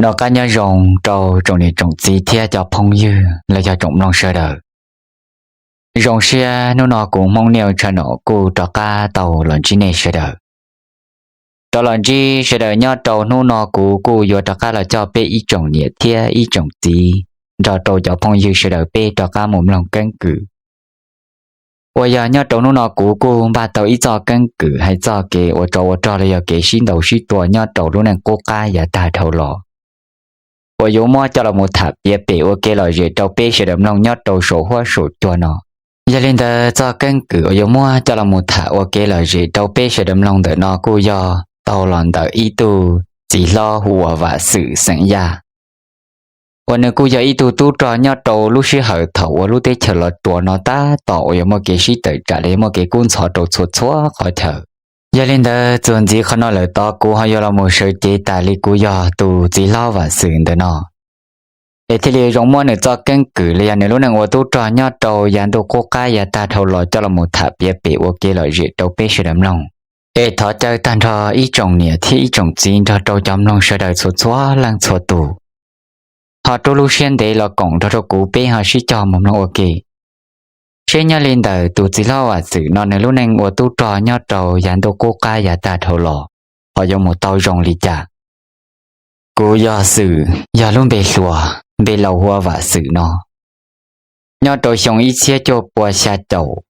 Noj qab nyob zoo rau tsoom niam tsoom txiv thiab cov phooj ywg los yog tsoom mloog sawv daws. Zoo siab hnub no kuv Hmoob Niaj Tsha Nom kuj rov qab tau los ntsib nej sawv daws. Rov los ntsib sawv daws nyob rau hnub no kuv kuj yuav rov qab los coj peb ib tsoom niam thiab ib tsoom txiv nrog rau cov phooj ywg sawv daws peb rov qab mus mloog keeb kwm uas yog nyob rau hnub no kuv kuj npaj tau ib txoj keeb kwm hais txog kev ua tsov ua rog los yog kev sib ntaus sib tua nyob rau lub neej qub qab yav tag dhau los, uas yuav muab coj los mus tham piav pem ua kev lom zem rau peb sawv daws mloog nyob rau saum huab saum cua no. Yog li ntawd txoj keeb kwm uas yuav muab coj los mus tham ua kev lom zem rau peb sawv daws mloog ntawm no kuj yog tau los ntawm ib tug txiv hlob hu ua Vam Xwm xeem Yaj, uas nws kuj yog ib tug tub rog nyob rau lub sij hawm thaum uas lub teb chaws Los Tsuas no tab tom uas yuav muaj kev sib tawm tsam los yog muaj kev kub ntxhov rau txhua txhua qhov chaw. Yog li ntawd txuas ntxiv qhov no lawm tod kuv ho yuav los mus sawv cev tas li kuv yog tus txiv hlob Vam Xwm ntawm no, es thiaj li zoo muab nws txoj keeb kwm los yog nws lub neej ua tub rog nyob rau yav ntuj qub qab yav tag dhau los coj los mus tham piav pem ua kev lom zem rau peb sawv daws mloog. Es thov caw tag nrho ib tsoom niam thiab ib tsoom txiv nrog rau cov mloog sawv daws txhua txhua leej txhua tus ho rub lub siab ntev los koom nrog rau kuv peb ho sib cog mus mloog ua ke, seb nyob li ntawm tus txiv hlob Vam Xwm no nws lub neej ua tub rog nyob rau yav ntuj qub qab yav tag dhau los ho yuav mus tau zoo li cas. Kuv yog Xwm, yog lub npe hluas, npe laus hu ua Vam Xwm no. Nyob rau xyoo ib txhiab cuaj pua xya caum,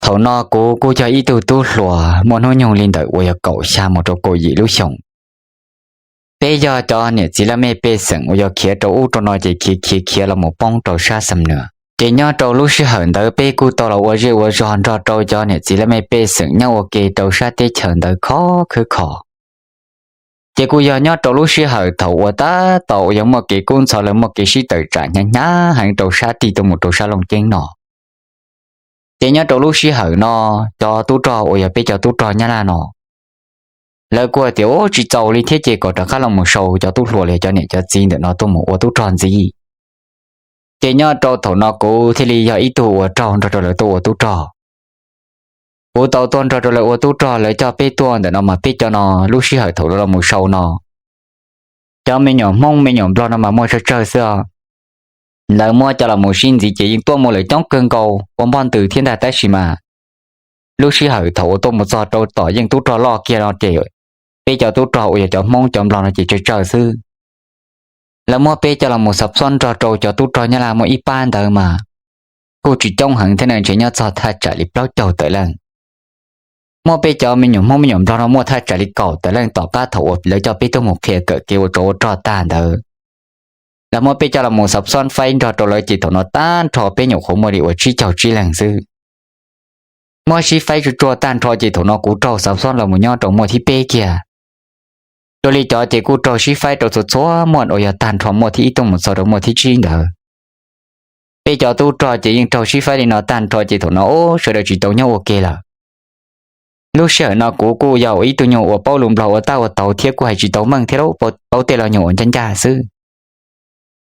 thaum no kuv kuj yog ib tug tub hluas muaj hnub nyoog li ntawm uas yog kaum xya mus rau kaum yim lub xyoos. Peb yog cov niam txiv laj mej pej xeem uas yog khiav rau ub rau no ces khiav khiav khiav los mus poob rau sab Xam Nuas. Ces nyob rau lub sij hawm ntawd peb kuj tau los ua zej ua zog nrog rau cov niam txiv laj mej pej xeem nyob ua ke rau sab teb chaws ntawd khov khwb kho. Ces kuj yog nyob rau lub sij hawm thaum uas tab tom uas yog muaj kev kub ntxhov los muaj kev sib tawm tsam hnyav hnyav heev rau sab tig tuaj mus rau sab Looj Ceeb no. Ces nyob rau lub sij hawm no, cov tub rog uas yog peb cov tub rog Nyab Laj no, lawv kuj hais tias ub tsis txaus li thiab ces kom rov qab los mus sau cov tub hluas los yog cov niam cov txiv ntawm no tuaj mus ua tub rog ntxiv. Ces nyob rau thaum no kuv thiaj li yog ib tug uas raug nrog rau lawv tuaj ua tub rog. Kuv tau tuaj nrog rau lawv ua tub rog, lawv coj peb tuaj ntawm no mas peb cov no lub sij hawm thaum lawv los mus sau no, cov me nyuam Hmoob me nyuam Nplog no mas muaj tsawg tsawg xwb os. Lawv muab coj los mus sib ntxiv ces yeej tuaj mus lawm coob kawg nkaus ua npoj ntws thiab ntag, tab sis mas lub sij hawm thaum uas tuaj mus txog rau tom yeej tub rog loj kiag no ces peb cov tub rog uas yog cov Hmoob cov Nplog no ces tsawg tsawg xwb. Lawv muab peb coj los mus xav xob nrog rau cov tub rog Nyab Laj muaj ib pab ntawd mas kuj tsis coob heev thiab, ntshe nyob txog thaj tsam li plaub caug tawm leej. Muaj peb cov me nyuam Hmoob me nyuam Nplog no muaj thaj tsam li kaum tawm leej tom qab thaum uas lawv coj peb tuaj mus qhia kawm kev ua tsov ua rog tag ntawd. Lawv muab peb coj los mus xav xob faib nrog rau lawv ces thaum no tag nrho peb nyuam qhuav muaj li uas tsib caug tsib leeg xwb. Muab sib faib tsuag tsuag tag nrho ces thaum no kuv raug xav xob los mus nyob rau muaj thib peb kiag. Dua li cov ces kuj raug sib faib rau txhua txhua muaj uas yog tag nrho muaj thib ib tuaj mus txog rau muaj thib tsib ntawd. Peb cov tub rog ces yeej raug sib faib li no tag nrho ces thaum no ub sawv daws tsis tau nyob ua ke lawm. Lub sij hawm no kuv kuj yog ib tug nyuag uas paub lus Nplog ua tab ua taug thiab kuj hais tsis tau meej thiab, paub tej los nyuag uas ncaj ncaj xwb.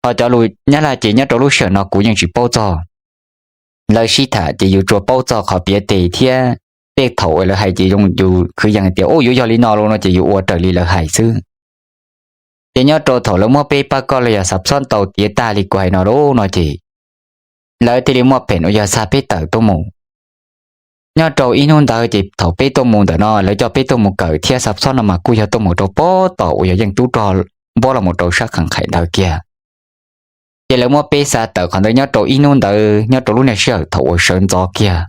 Ho cov lus Nyab Laj ces nyob rau lub sij hawm no kuv yeej tsis paub txog. Lawv sib tham ces yus tsuas paub txog qhov piav tes thiab tej thaum uas lawv hais ces yus khwv yees tias ub yuav yog li no los no ces yus ua raws li lawv hais xwb. Ces nyob rau thaum lawv muab peb pab koj los yog xav xob tau tiav tag li kuv hais no lawm no ces lawv thiaj li muaj pheem uas yog xa peb tawm tuaj mus. Nyob rau ib hnub ntawd ces thaum peb tuaj mus ntawm no lawv coj peb tuaj mus kawm thiab xav xob no mas kuj yog tuaj mus rau pob tom uas yog yeej tub rog npuab los mus rau sab qhov qhais ntawd kiag. Ces lawv muab peb xa tawm qhov ntawd nyob rau ib hnub ntawd nyob rau lub niag sij hawm thaum uas sawv ntxov kiag.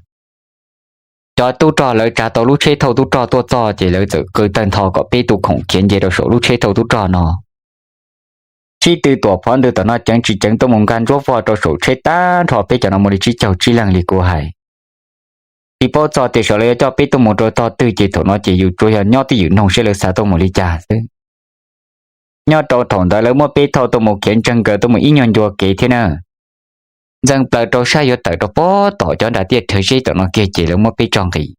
Cov tub rog lawv tsav tau lub tsheb thauj tub rog tuaj txog ces lawv txawm qw tawg ntho kom peb tu khoom khiav nce rau saum lub tsheb thauj tub rog no. Sib tw tuam phov ntws tom no ceev tsis ceev tuaj mus nkag ntsuab vog rau saum tsheb tag nrho peb cov no muaj li tsib caug tsib leeg li kuv hais. Tsis paub txog tias saum lawv yuav coj peb tuaj mus rau tog twg ces thaum no ces yus tsuas yog nyob twj ywm noog seb lawv xa tuaj mus li cas xwb. Nyob rau thaum ntawd lawv muab peb thauj tuaj mus khiav ntseeg nkaws tuaj mus ib nyuag ncua kev thiab na. Ntxeev plaws rau sab yuav tawm rau pob tom cov nram tiaj rhawv zeb tom no kiag ces lawv muab peb tso nqis.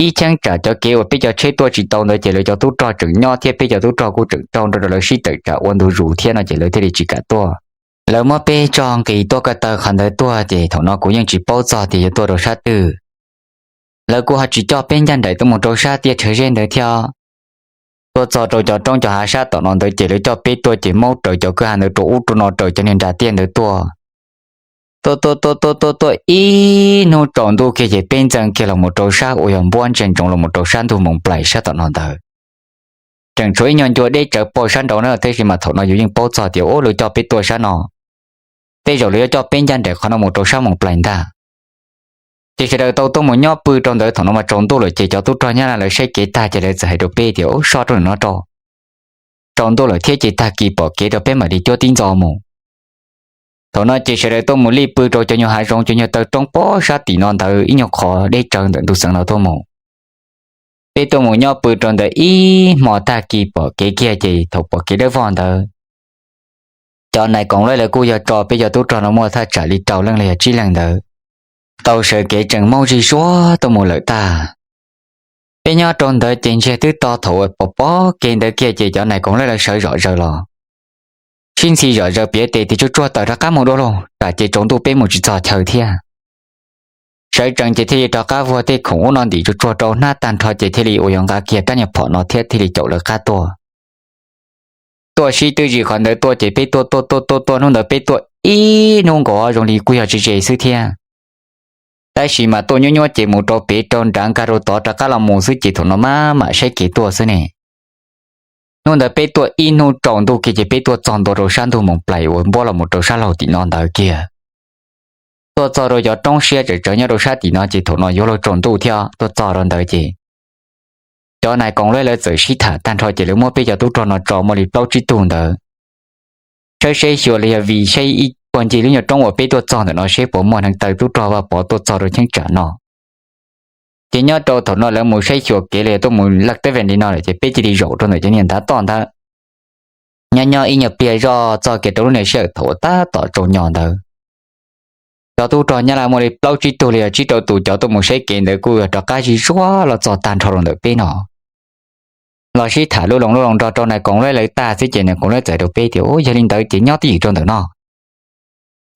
Ib cheeb tsam cov kev uas peb cov tsheb tuaj tsis tau ntawd ces lawv cov tub rog tseem nyob thiab peb cov tub rog kuj tseem raug nrog rau lawv sib tawm tsam ua ntu zus thiab no ces lawv thiaj li tsis kam tuaj. Lawv muab peb tso nqis tuaj ko taw qhov ntawd tuaj ces thaum no kuv yeej tsis paub txog tias yuav tuaj rau sab twg. Lawv kuj ho tsis coj peb ncaj nraim tuaj mus rau sab tiaj rhawv zeb ntawd thiab. Tuaj txog rau cov roob cov hav sab tom no ntawd ces lawv coj peb tuaj ces maub raws cov kwj ha ntawd rau ub rau no raws cov niag nras tiaj ntawd tuaj. Tuaj tuaj tuaj tuaj tuaj tuaj ib hnub tsaus ntuj kiag ces peb ntxeev kiag los mus rau sab uas yog npuab ntsia ntsoov los mus rau sab ntug Moos Plais sab tom no ntawd. Tseem tshuav ib nyuag ncua deb tsawv pog sab nraud na, tab sis mas thaum no yus yeej paub txog tias ua lawv coj peb tuaj sab no, tej zaum lawv yuav coj peb ncaj nraim qhov no mus rau sab Moos Plais ntag. Ces sawv daws tau tuaj mus nyob pw rau ntawd. Thaum no mas tsaus ntuj lawm ces cov tub rog Nyab Laj lawv saib kev tag ces lawv txawm hais rau peb tias, Ub, soj rau ntawm no rau, tsaus ntuj lawm thiab ces tag kis pom kev rau peb mam li cuab tib ntxo mus. Thaum no ces sawv daws tuaj mus lij pw rau cov nyuag hav zoov cov nyuag taw roob pob sab tim no ntawd ib nyuag qhov deb tsawv ntawm ntug xeev no tuaj mus. Peb tuaj mus nyob pw rau ntawd ib hmo tag kis pom kev kiag ces thaum pom kev dawb vog ntawd, cov nais koom laij lawv kuj yog tso peb cov tub rog no muaj thaj tsam li rau leej los yog tsib leeg ntawd tau sawv kev tseem maub zig zuag tuaj mus lawm tag. Peb nyob rau ntawd ces ntsiag twb to, thaum uas pom pom kev ntawd kiag ces cov nais koom laij lawv sawv zom zaws los sib ntxhi zom zaws piav tes tias, Tsuag tsuag tawm rov qab mus dua lauj, tsam ces tsaus ntuj peb mus tsis txog chaw thiab. Sawv tsees ces thiaj li rov qab vuag tej khoom ub no ntim tsuag tsuag rau hnab tag nrho ces thiaj li uas yog nqa kiag rab nyuag phom no thiab thiaj li caum lawv qab tuaj. Tuaj sib twb zis qhov ntawd tuaj ces peb tuaj tuaj tuaj tuaj tuaj, hnub ntawd peb tuaj ib hnub nkaus zoo li kuj yog tsis ze xwb thiab. Tab sis mas tuaj nyuab nyuab ces mus rau pem rau nrad nkag rau tod rov qab los mus xwb ces thaum no maj mam saib kev tuaj xwb ne. Hnub ntawd peb tuaj ib hnub tsaus ntuj kiag ces peb tuaj txog ntua rau sab ntug Moos Plais uas npuab los mus rau sab laug tim no ntawd kiag. Tuaj txog rau cov roob siab tsawv tsawv nyob rau sab tim no ces thaum no yuav luag tsaus ntuj thiab tuaj txog rau ntawd ces cov nais koom laij lawv txawm sib tham tag nrho ces lawv muab peb cov tub rog no tso muaj li plaub tsib tug ntawd. Tshawb saib xyuas los yog vim saib ib puag ncig lub nyuag roob uas peb tuaj txog ntawm no seb puas muaj hneev taw tub rog Vaj Pov tuaj txog rau cheeb tsam no. Ces nyob rau thaum no lawv mus saib xyuas kev los yog tuaj mus laj teeb vees li no lawm ces peb cia li zaum rau ntawm cov niag ntav toj ntawd. Nyob nyob ib nyuag pliag zoj txog kiag rau lub niag sij hawm thaum uas tab tom tsaus nyo ntawd, cov tub rog Nyab Laj muaj li plaub tsib tug los yog tsib rau tus cov tuaj mus saib kev ntawd kuj yog rov qab zig zuag los txog tag nrho rau ntawm peb no. Los sib tham lub loo lub loo nrog rau nais koom laij lawv tag xwb ces nais koom laij txawm hais rau peb tias, Ub, yog li ntawd ces nyob twj ywm rau ntawm no.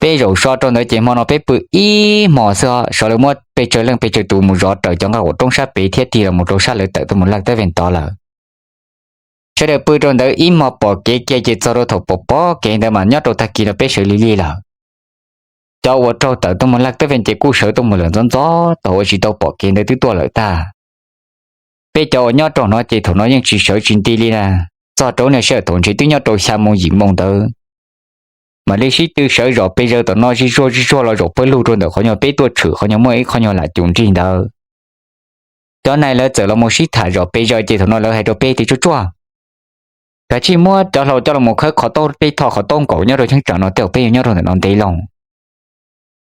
Peb zaum so rau ntawd ces hmo no peb pw ib hmos xwb os, sawv lawv muab pes tsawg leej pes tsawg tus mus zov raws cov nqaj qaum roob sab pem thiab tig los mus rau sab lawv tawm tuaj mus laj teeb vees tod lawm. Sawv daws pw rau ntawd ib hmo pom kev kiag ces txog rau thaum pom pom kev ntawd mas nyob rau tag kis no peb sawv lig lig lawm. Cov uas raug tawm tuaj mus laj teeb vees ces kuj sawv tuaj mus lawm ntxov ntxov tog uas tsis tau pom kev ntawd twb tuaj lawm tag. Peb cov uas nyob rau no ces thaum no yeej tsis sawv tsis nti li na, txog rau niag sij hawm thaum ntshe twb nyob rau xya moo yim moo ntawd, mam li sib tw sawv zom pes zaws tom no zig zuag zig zuag los zaum pawg lug rau ntawm qhov nyuag peb tuaj tshwm qhov nyuag muaj ib qhov nyuag lam cum nrig ntawd. Cov nais lawv txawm los mus sib tham zom pes zaws ces thaum no lawv hais rau peb tias, Tsuag tsuag, kav tsij muab cov hlau coj los mus khawb qhov taub, peb tho qhov taub nkaus nyob rau cheeb tsam no tej zaum peb yuav nyob rau ntawm no ntev loo.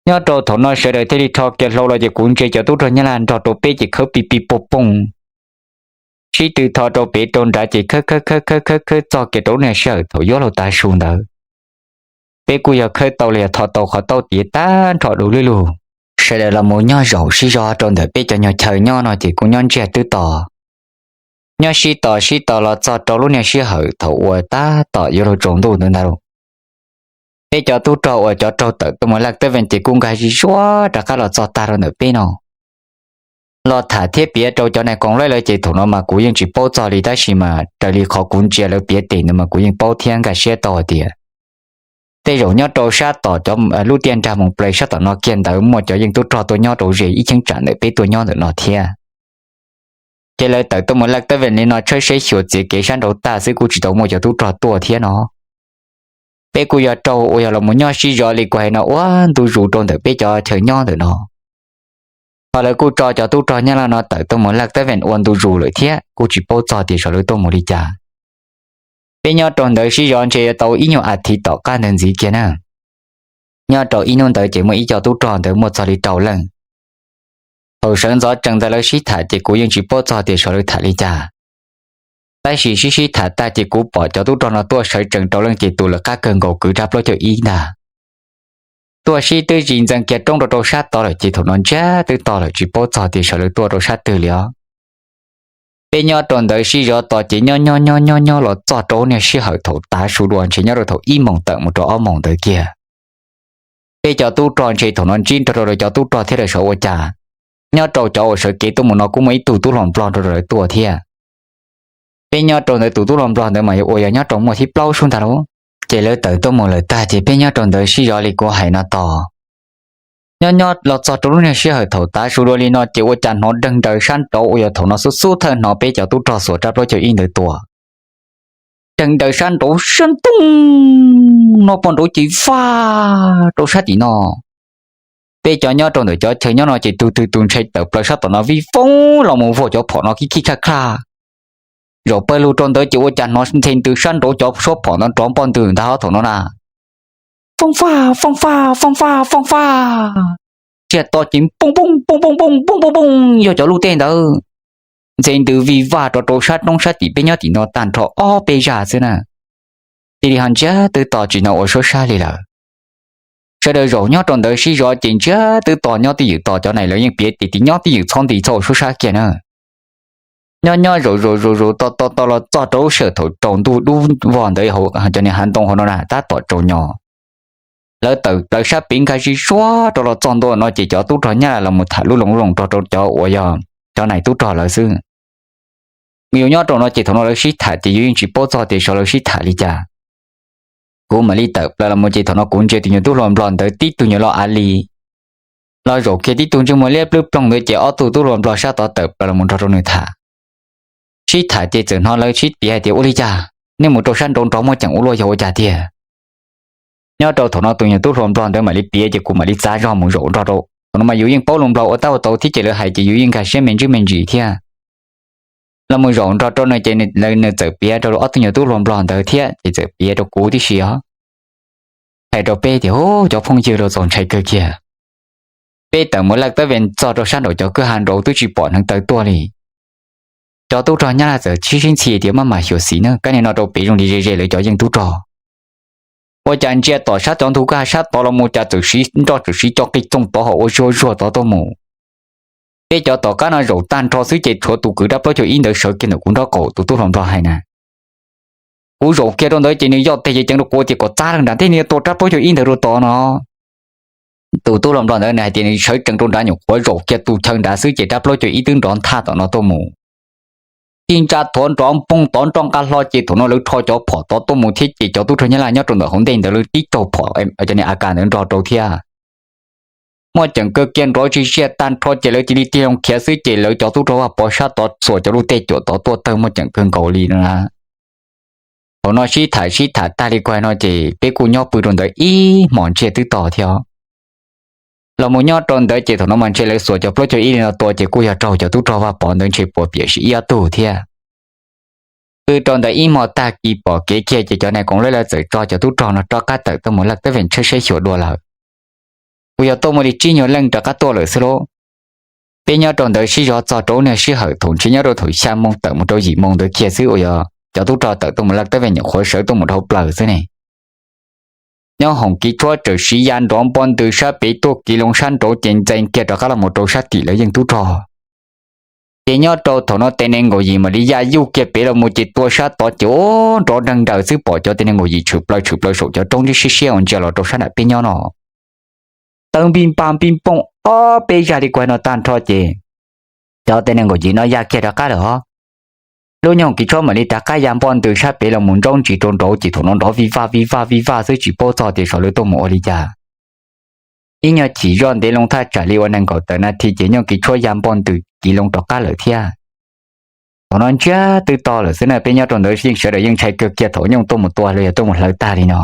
Nyob rau thaum no sawv daws thiaj li rho kiag hlau los ces kuv ntsia cov tub rog Nyab Laj nrog rau peb ces khawb pis pis poog poog, sib tw tho rau pem rau nrad ces khawb khawb khawb khawb khawb khawb txog kiag rau lub niag sij hawm thaum yuav luag tav su ntawd. Peb kuj yog khawb tau los yog tho tau qhov taub tiav tag nrho du lug lug. Sawv daws los mus nyob zaum sib zog rau ntawm peb cov nyuag chaw nyob no ces kuj nyob ntsiag twb to. Nyob sib tos sib tos los txog rau lub niag sij hawm thaum uas tab tom yuav luag tsaus ntuj ntawd ntag lauj. Peb cov tub rog uas cov raug tawm tuaj mus laj teeb vees ces kuj nkag zig zuag rov qab los txog tag rau ntawm peb no. Los tham thiab piav rau cov nais koom laij lawv ces thaum no mas kuv yeej tsis paub txog li tab sis mas raws li qhov kuv ntsia lawv piav tes ntawd mas kuv yeej paub thiab nkag siab tau hais tias tej zaum nyob rau sab tom cov lub tiaj nrag Moos Plais sab tom no kiag ntawd muaj cov yeej tub rog tuaj nyob rau ze ib cheeb tsam ntawm peb tuaj nyob ntawm no thiab. Ces lawv tawm tuaj mus laj teeb vees li no tshawb saib xyuas txiav kev sab nraud tag xwb kuj tsis tau muaj cov tub rog tuaj thiab no. Peb kuj yog raug uas yog los mus nyob sib zov li kuv hais no ua ntu zus rau ntawm peb cov chaw nyob ntawm no. Ho lawv kuj tso cov tub rog Nyab Laj no tawm tuaj mus laj teeb vees ua ntu zus lawm thiab kuj tsis paub txog tias xyov lawv tuaj mus li cas. Peb nyob rau ntawd sib zov ntshe yuav tau ib nyuag as thiv tom qab ntawd ntxiv kiag na. Nyob rau ib hnub ntawd ces muaj ib co tub rog ntawd muaj txog li rau leej. Thaum sawv ntxov tsees ntawd lawv sib tham ces kuv yeej tsis paub txog tias xyov lawv tham li cas. Tab sis sib sib tham tag ces kuv pom cov tub rog no tuaj sawv tsees rau leej ces tus lawv qab kawg nkaus kwv rab plaub caug ib ntag. Tuaj sib twb zis ntxees kiag roob rau rau sab tod lawm ces thaum no ntsiag twb to lawm tsis paub txog tias xyov lawv tuaj rau sab twg li os. Peb nyob rau ntawd sib zov tos ces nyob nyob nyob nyob nyob los txog rau niag sij hawm thaum tav su dua ntshe nyob rau thaum ib moos tawm mus rau ob moos ntawd kiag. Peb cov tub rog ntshe thaum no ntsib nrog rau lawv cov tub rog thiab lawv sawv ua cas. Nyob rau cov uas sawv kev tuaj mus no kuj muaj ib tug tub hluas nplog nrog rau lawv tuaj thiab. Peb nyob rau ntawd tus tub hluas nplog ntawd mas yuav ua yog nyob rau muaj thib plaub sub ntag lauj. Ces lawv tawm tuaj mus lawm tag ces peb nyob rau ntawd sib zov li kuv hais no tos. Nyob nyob los txog rau lub niag sij hawm thaum tav su dua li no ces ua cas hnov deeg daws sab nraud uas yog thaum no xub xub thawj hnov peb cov tub rog xuas rab plaub caug ib ntawd tua. Deeg daws sab nraud sab ntooj no poj nraud ces vaj rau sab tim no. Peb cov nyob rau ntawm cov chaw nyob no ces tus twg tus ntshai tawm plaws sab tom no vij foob los mus vog cov phom no kib kib kha kha. Zaum pawg lug rau ntawd ces ua cas hnov ntxhe ntws sab nraud cov suab phom ntawd nrov npoj ntws ntag thaum no na. Foob faj foob faj foob faj foob faj, tsiaj to ces poob poob poob poob poob poob poob poob yog cov luj tej ntawd. Ntxhe ntws vij vaj rov rau sab roob sab tim peb nyob tim no tag nrho ob peb zaj xwb na. Cia li ho ntsiag twb to tsis hnov ua suab sab li lawm. Sawv daws zaum nyob rau ntawd sib zov ces ntsiag twb to nyob twj ywm tos cov nais lawv yeej piav tias tim nyob twj ywm txhob nti txhob ua suab sab kiag na. Nyob nyob zaum zaum zaum zaum to to to los txog rau lub sij hawm thaum tsaus ntuj dub vog ntawd cov niag hav ntoo hauv no na tab tom tsaus nyo. Lawv tawm plaws sab pev nkag zig zuag rau los txog ntua no ces cov tub rog Nyab Laj los mus tham lub loo loo nrog rau cov uas yog cov nais tub rog lawv xwb. Yus nyob rau no ces thaum no lawv sib tham ces yus yeej tsis paub txog tias xyov lawv sib tham li cas. Kuv mam li tawm plaws los mus ces thaum no kuv ntsia tus nyuag tub hluas nplog ntawd tib tug nyuag loj av li los zaum kiag tib tug ntsej muag liab plwb ploog ntawd ces ob tug tub hluas nplog sab tod tawm plaws los mus nrog rau nws tham. Sib tham ces txawm hnov lawv sib piav hais tias ua li cas nej mus rau sab nraud nrov muaj ceem ua luaj yog ua cas tiag. Nyob rau thaum no tus nyuag tub hluas nplog ntawd mam li piav ces kuv mam li txav zog mus zaum nrog rau. Thaum no mas yus yeej paub lus nplog ua tab ua tau thiab ces lawv hais ces yus yeej nkag siab me ntsis me ntsis thiab. Los mus zaum nrog rau nws ces nws txawm piav rau ob tug nyuag tub hluas nplog ntawd thiab ces txawm piav rau kuv tib si os. Hais rau peb tias hu cov phooj ywg los txaus ntshai kawg kiag. Peb tawm mus laj tab vej txog rau sab nraum cov kwj ha nraud twb tsis pom hneev taw tuaj li. Cov tub rog Nyab Laj txawm sib sib ntxhi tias maj mam xyuam xim na, kab niag no rau pem zoo li ze ze lawv cov yeej tub rog. Ua cas ntsia tom sab cov ntug kwj ha sab tod los mus cas txawm siv nroj txawm siv cov qig txooj tod hos ua zuag zuag tod tuaj mus. Peb cov tom qab no zaum tag nrho xwb ces tshuav tus kwv rab plaub caug ib ntawd sawv kiag ntawm kuv nraub qaum tus tub hluas nplog hais na. Kuv zaum kiag rau ntawd ces nws yoj tes ceev ceev rau kuv tias kom txav leej nram ntej nws yuav tua rab plaub caug ib ntawd rau tod no. Tus tub hluas nplog ntawd nws hais tias nws sawv tsees rau nrad nyuam qhuav zaum kiag tus chaw nrad xwb ces rab plaub caug ib twb nrov nthaj tom no tuaj mus. Tib ntsab thuav nrov npoog tod nroj nqa hlo ces thaum no lawv rho cov phom tod tuaj mus thiab ces cov tub rog Nyab Laj nyob rau ntawm hauv ntej ntawd lawv tib raug phom cov niag A K ntawd nrog rau thiab. Muaj ceem kawg kiag nrov tsis siab tag nrho ces lawv cia li tig loo khiav xwb ces lawv cov tub rog Vaj Pov sab tod xuas cov luj tej cuam tod tuaj tawg muaj ceem kawg nkaus li no na. Thaum no sib tham sib tham tag li kuv hais no ces peb kuj nyob pw rau ntawd ib hmos ntsiag twb to thiab. Los mus nyob rau ntawd ces thaum no mas ntshe lawv xuas cov plaub caug ib li no tua ces kuj yog raug cov tub rog Vaj Pov ntawd ntshe puas piam sim ib ob tug thiab. Pw rau ntawd ib hmos tag kis pom kev kiag ces cov nais koom lawv lawv txawm tso cov tub rog no rov qab tawm tuaj mus laj tab vej tshawb saib xyuas dua lawm. Kuj yog tuaj muaj li tsib nyuag leej rov qab tuaj lawm xwb lauj. Peb nyob rau ntawd sib zov txog rau lub niag sij hawm thaum ntshe nyob rau thaum xya moo tawm mus rau yim moo ntawd kiag xwb uas yog cov tub rog tawm tuaj mus laj tab vej nyuam qhuav sawv tuaj mus dhau plaws xwb ne. Nyob hoom kiv tshuab txawm siv ya nrov npoj ntws sab pem tuaj kiv loo sab nraud ces ntxees kiag rov qab los mus rau sab tim lawv yeej tub rog. Ces nyob rau thaum no tes nees nkaum yim mam li ya yuj kiag pem los mus ces tua sab tod ces ua nrov nreeg nraws xwb pom cov tes nees nkaum yim tshwm plaws tshwm plaws saum cov roob ntsib siab siab uas ntsia los rau sab nram peb nyob no. Tawg npij npaj npij npooj ob peb zaj li kuv hais no tag nrho ces cov tes nees nkaum yim no ya kiag rov qab lawm os. Lub nyoog kiv tshuab mam li rov qab ya npoj ntws sab pem los mus ntsaub ntsis rau nraud ces thaum no nrov vij vaj vij vaj vij vaj xwb tsis paub txog tias xyov lawv tuaj mus ua li cas. Ib nyuag chim zoj ntev loo thaj tsam li ua nees nkaum tawm nas this ces nyoog kiv tshuab ya npoj ntws kiv loo rov qab lawm thiab. Thaum no ntsiag twb to lawm xwb na peb nyob rau ntawd yeej sawv daws yeej ntshai kawg kiag thaum nyooj tuaj mus tua los yog tuaj mus hlawv tag li no.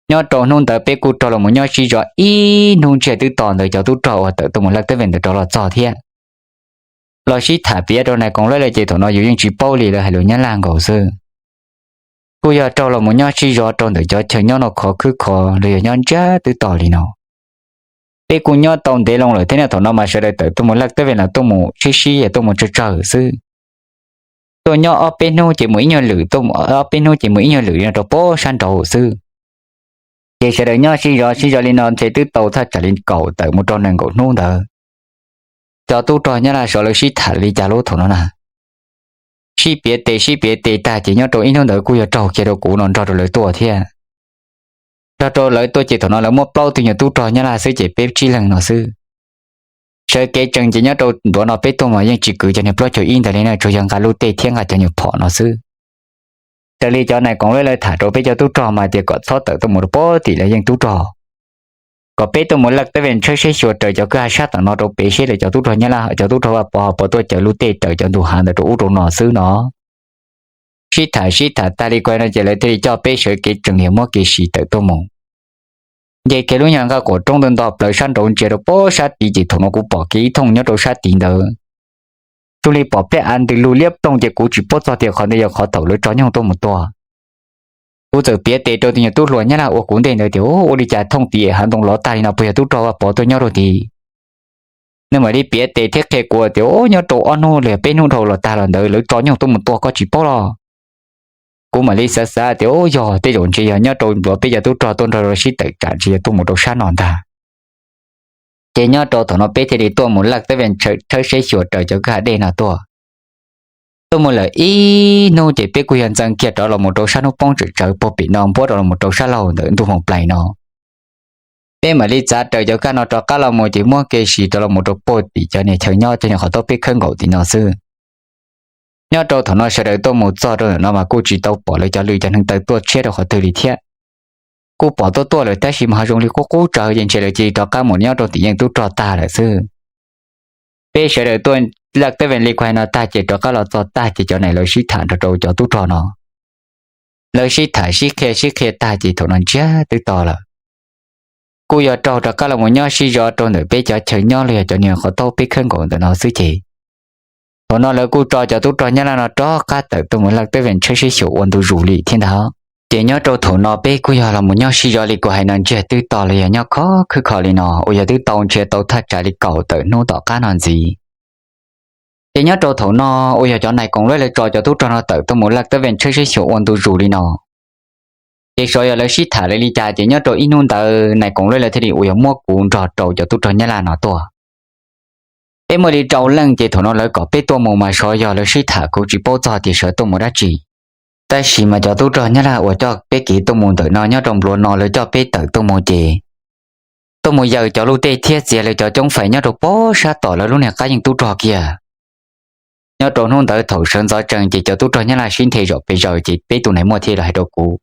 Nyob rau hnub ntawd peb kuj raug los mus nyob sib zov ib hnub ntsiag twb to ntawd cov tub rog uas tawm tuaj mus laj tab vej ntawd rov los txog thiab. Los sib tham piav rau nais koom lawv lawv ces thaum no yus yeej tsis paub li lawv hais lus Nyab Laj nkaus xwb. Kuj yog raug los mus nyob sib zov rau ntawm cov chaw nyob no khov khwb khov los yog nyob ntsiag twb to li no. Peb kuj nyob tau ntev loo lawm thiab ne thaum no mas sawv daws tawm tuaj mus laj tab vej los tuaj mus sib sib yog tuaj mus tsawg tsawg xwb. Tuaj nyob ob peb hnub ces mus ib nyuag lwm, ob peb hnub ces mus ib nyuag lwm li no rau pem sab nraud xwb. Ces sawv daws nyob sib zov sib zov li no ntshe twb tau thaj tsam li kaum tawm mus rau nees nkaum hnub ntawd. Cov tub rog Nyab Laj sov lawv sib tham li cas lub thaum no na. Sib piav tes sib piav tes tag ces nyob rau ib hnub ntawd kuj yog raug kiag rau kuv no nrog rau lawv tuaj thiab. Nrog rau lawv tuaj ces thaum no lawv muab plaub tug nyuag tub rog Nyab Laj xwb ces peb tsib leeg no xwb. Sawv kev tsees ces nyob rau ntuav no peb tuaj mas yeej tsis kwv cov niag plaub caug ib ntawd li na, tsuas yog nqa lub tej thiab nqa cov nyuag phom no xwb. Raws li cov nais koom lawv tham rau peb cov tub rog mas tias kom txhob tawm tuaj mus rau pem tim lawv yeej tub rog, kom peb tuaj mus laj teeb ve tshawb seb xyuas raws cov kwj ha sab tom no rau pem seb lawv cov tub rog Nyab Laj cov tub rog Vaj Pov ho puas tuaj cawm lub tej raws cov ntug hav ntawd rau ub rau no xwb no. Sib tham sib tham tag li kuv hais no ces lawv thiaj li coj peb sawv kev tsees yog muab kev siv tawm tuaj mus. Nce kiag lub nyuag nqaj quam roob ntawd nto plaws sab nraud ntsia rau pem sab tid ces thaum no kuv pom kiag ib thooj nyob rau sab tid ntawd. Zoo li pom pliaj av ntws lug liab ploog ces kuv tsis paub txog tias qhov ntawd yog qhov thaum lawv tso nyoob tuaj mus tua. Kuv txawm piav tes rau tus nyuag tub hluas Nyab Laj ua kuv ntej ntawd tias, Ua li cas thooj tim hav ntoo lov tag li no puas yog tub rog Vaj Pov tuaj nyob rau tid? Nws mam li piav tes thiab qhia kuv tias, Nyob rau ob hnub los yog peb hnub dhau los tag los ntawd lawv tso nyoob tuaj mus tua koj tsis paub los? Kuv mam li xav xav tias, Yog tej zaum ntshe yog nyob rau ntuav peb cov tub rog tuaj nrog sib tawm tsam ntshe yog tuaj mus rau sab no ntag. Ces nyob rau thaum no peb thiaj li tuaj mus laj teeb ve tshawb seb xyuas raws cov kwj ha dej no tuaj. Tuaj mus lawm ib hnub ces peb kuj yog ntxeev kiag rov los mus rau sab hnub poob tsawm tsawv puag pem no npuab rau los mus rau sab laug ntawm ntuj hmoov plaig no. Peb mam li txav raws cov kwj ha no rov qab los mus ces muab kev siv rov los mus rau puag tim cov niag chaw nyob cov niag qhov taub peb khawb nkaus tim no xwb. Nyob rau thaum no sawv daws tuaj mus txog rau ntawm no mas kuj tsis tau pom lawv cov lwm cov hneev taw tuaj tshiab rau qhov twg li thiab. Kuj pom tuaj tuaj lawm tab sis mas ho zoo li qub qub tsawv ces ntshe lawv cia li rov qab mus nyob rau tim yeej tub rog tag lawm xwb. Peb sawv daws tuaj laj teeb ve li kuv hais no tag ces rov qab los txog tag ces cov neeg lawv sib tham nrog rau cov tub rog no. Lawv sib tham sib qhia sib qhia tag ces thaum no ntsiag twb to lawm. Kuj yog raug rov qab los mus nyob sib zov rau ntawm peb cov chaw nyob los yog cov niag qhov taub peb khawb nkaus ntawm no xwb ces thaum no lawv kuj tso cov tub rog Nyab Laj no rov qab tawm tuaj mus laj teeb ve tshawb seb xyuas ua ntu zus li thiab ntag. Ces nyob rau thaum no peb kuj yog los mus nyob sib zov li kuv hais no ntsiag twb to los yog nyob khov khwb kho li no uas yog twb tau ntshe tau thaj tsam li kaum tawm hnub tom qab no ntxiv. Ces nyob rau thaum no uas yog cov nais koom lawv tso cov tub rog no tawm tuaj mus laj teeb ve tshawb seb xyuas ua ntu zus li no. Ces xyov yog lawv sib tham lawv li cas ces nyob rau ib hnub ntawd nais koom lawv thiaj li uas yog muab kuv nrog rau cov tub rog Nyab Laj no tuaj. Peb muaj li rau leej ces thaum no lawv kom peb tuaj mus mas xyov yog lawv sib tham kuv tsis paub txog tias sawv tuaj mus dab tsi. Tab sis mas cov tub rog Nyab Laj uas coj peb kev tuaj mus ntawm no nyob rau npluav no lawv coj peb tawm tuaj mus ces tuaj mus yaws cov lub tej thiab txiav lawv cov coob fais nyob rau pem sab tom lawv lub niag qab yeej tub rog kiag. Nyob rau hnub ntawd thaum sawv ntxov tsees ces cov tub rog Nyab Laj sib nthe zom pes zaws ces peb tus nais muaj thiaj los hais rau kuv,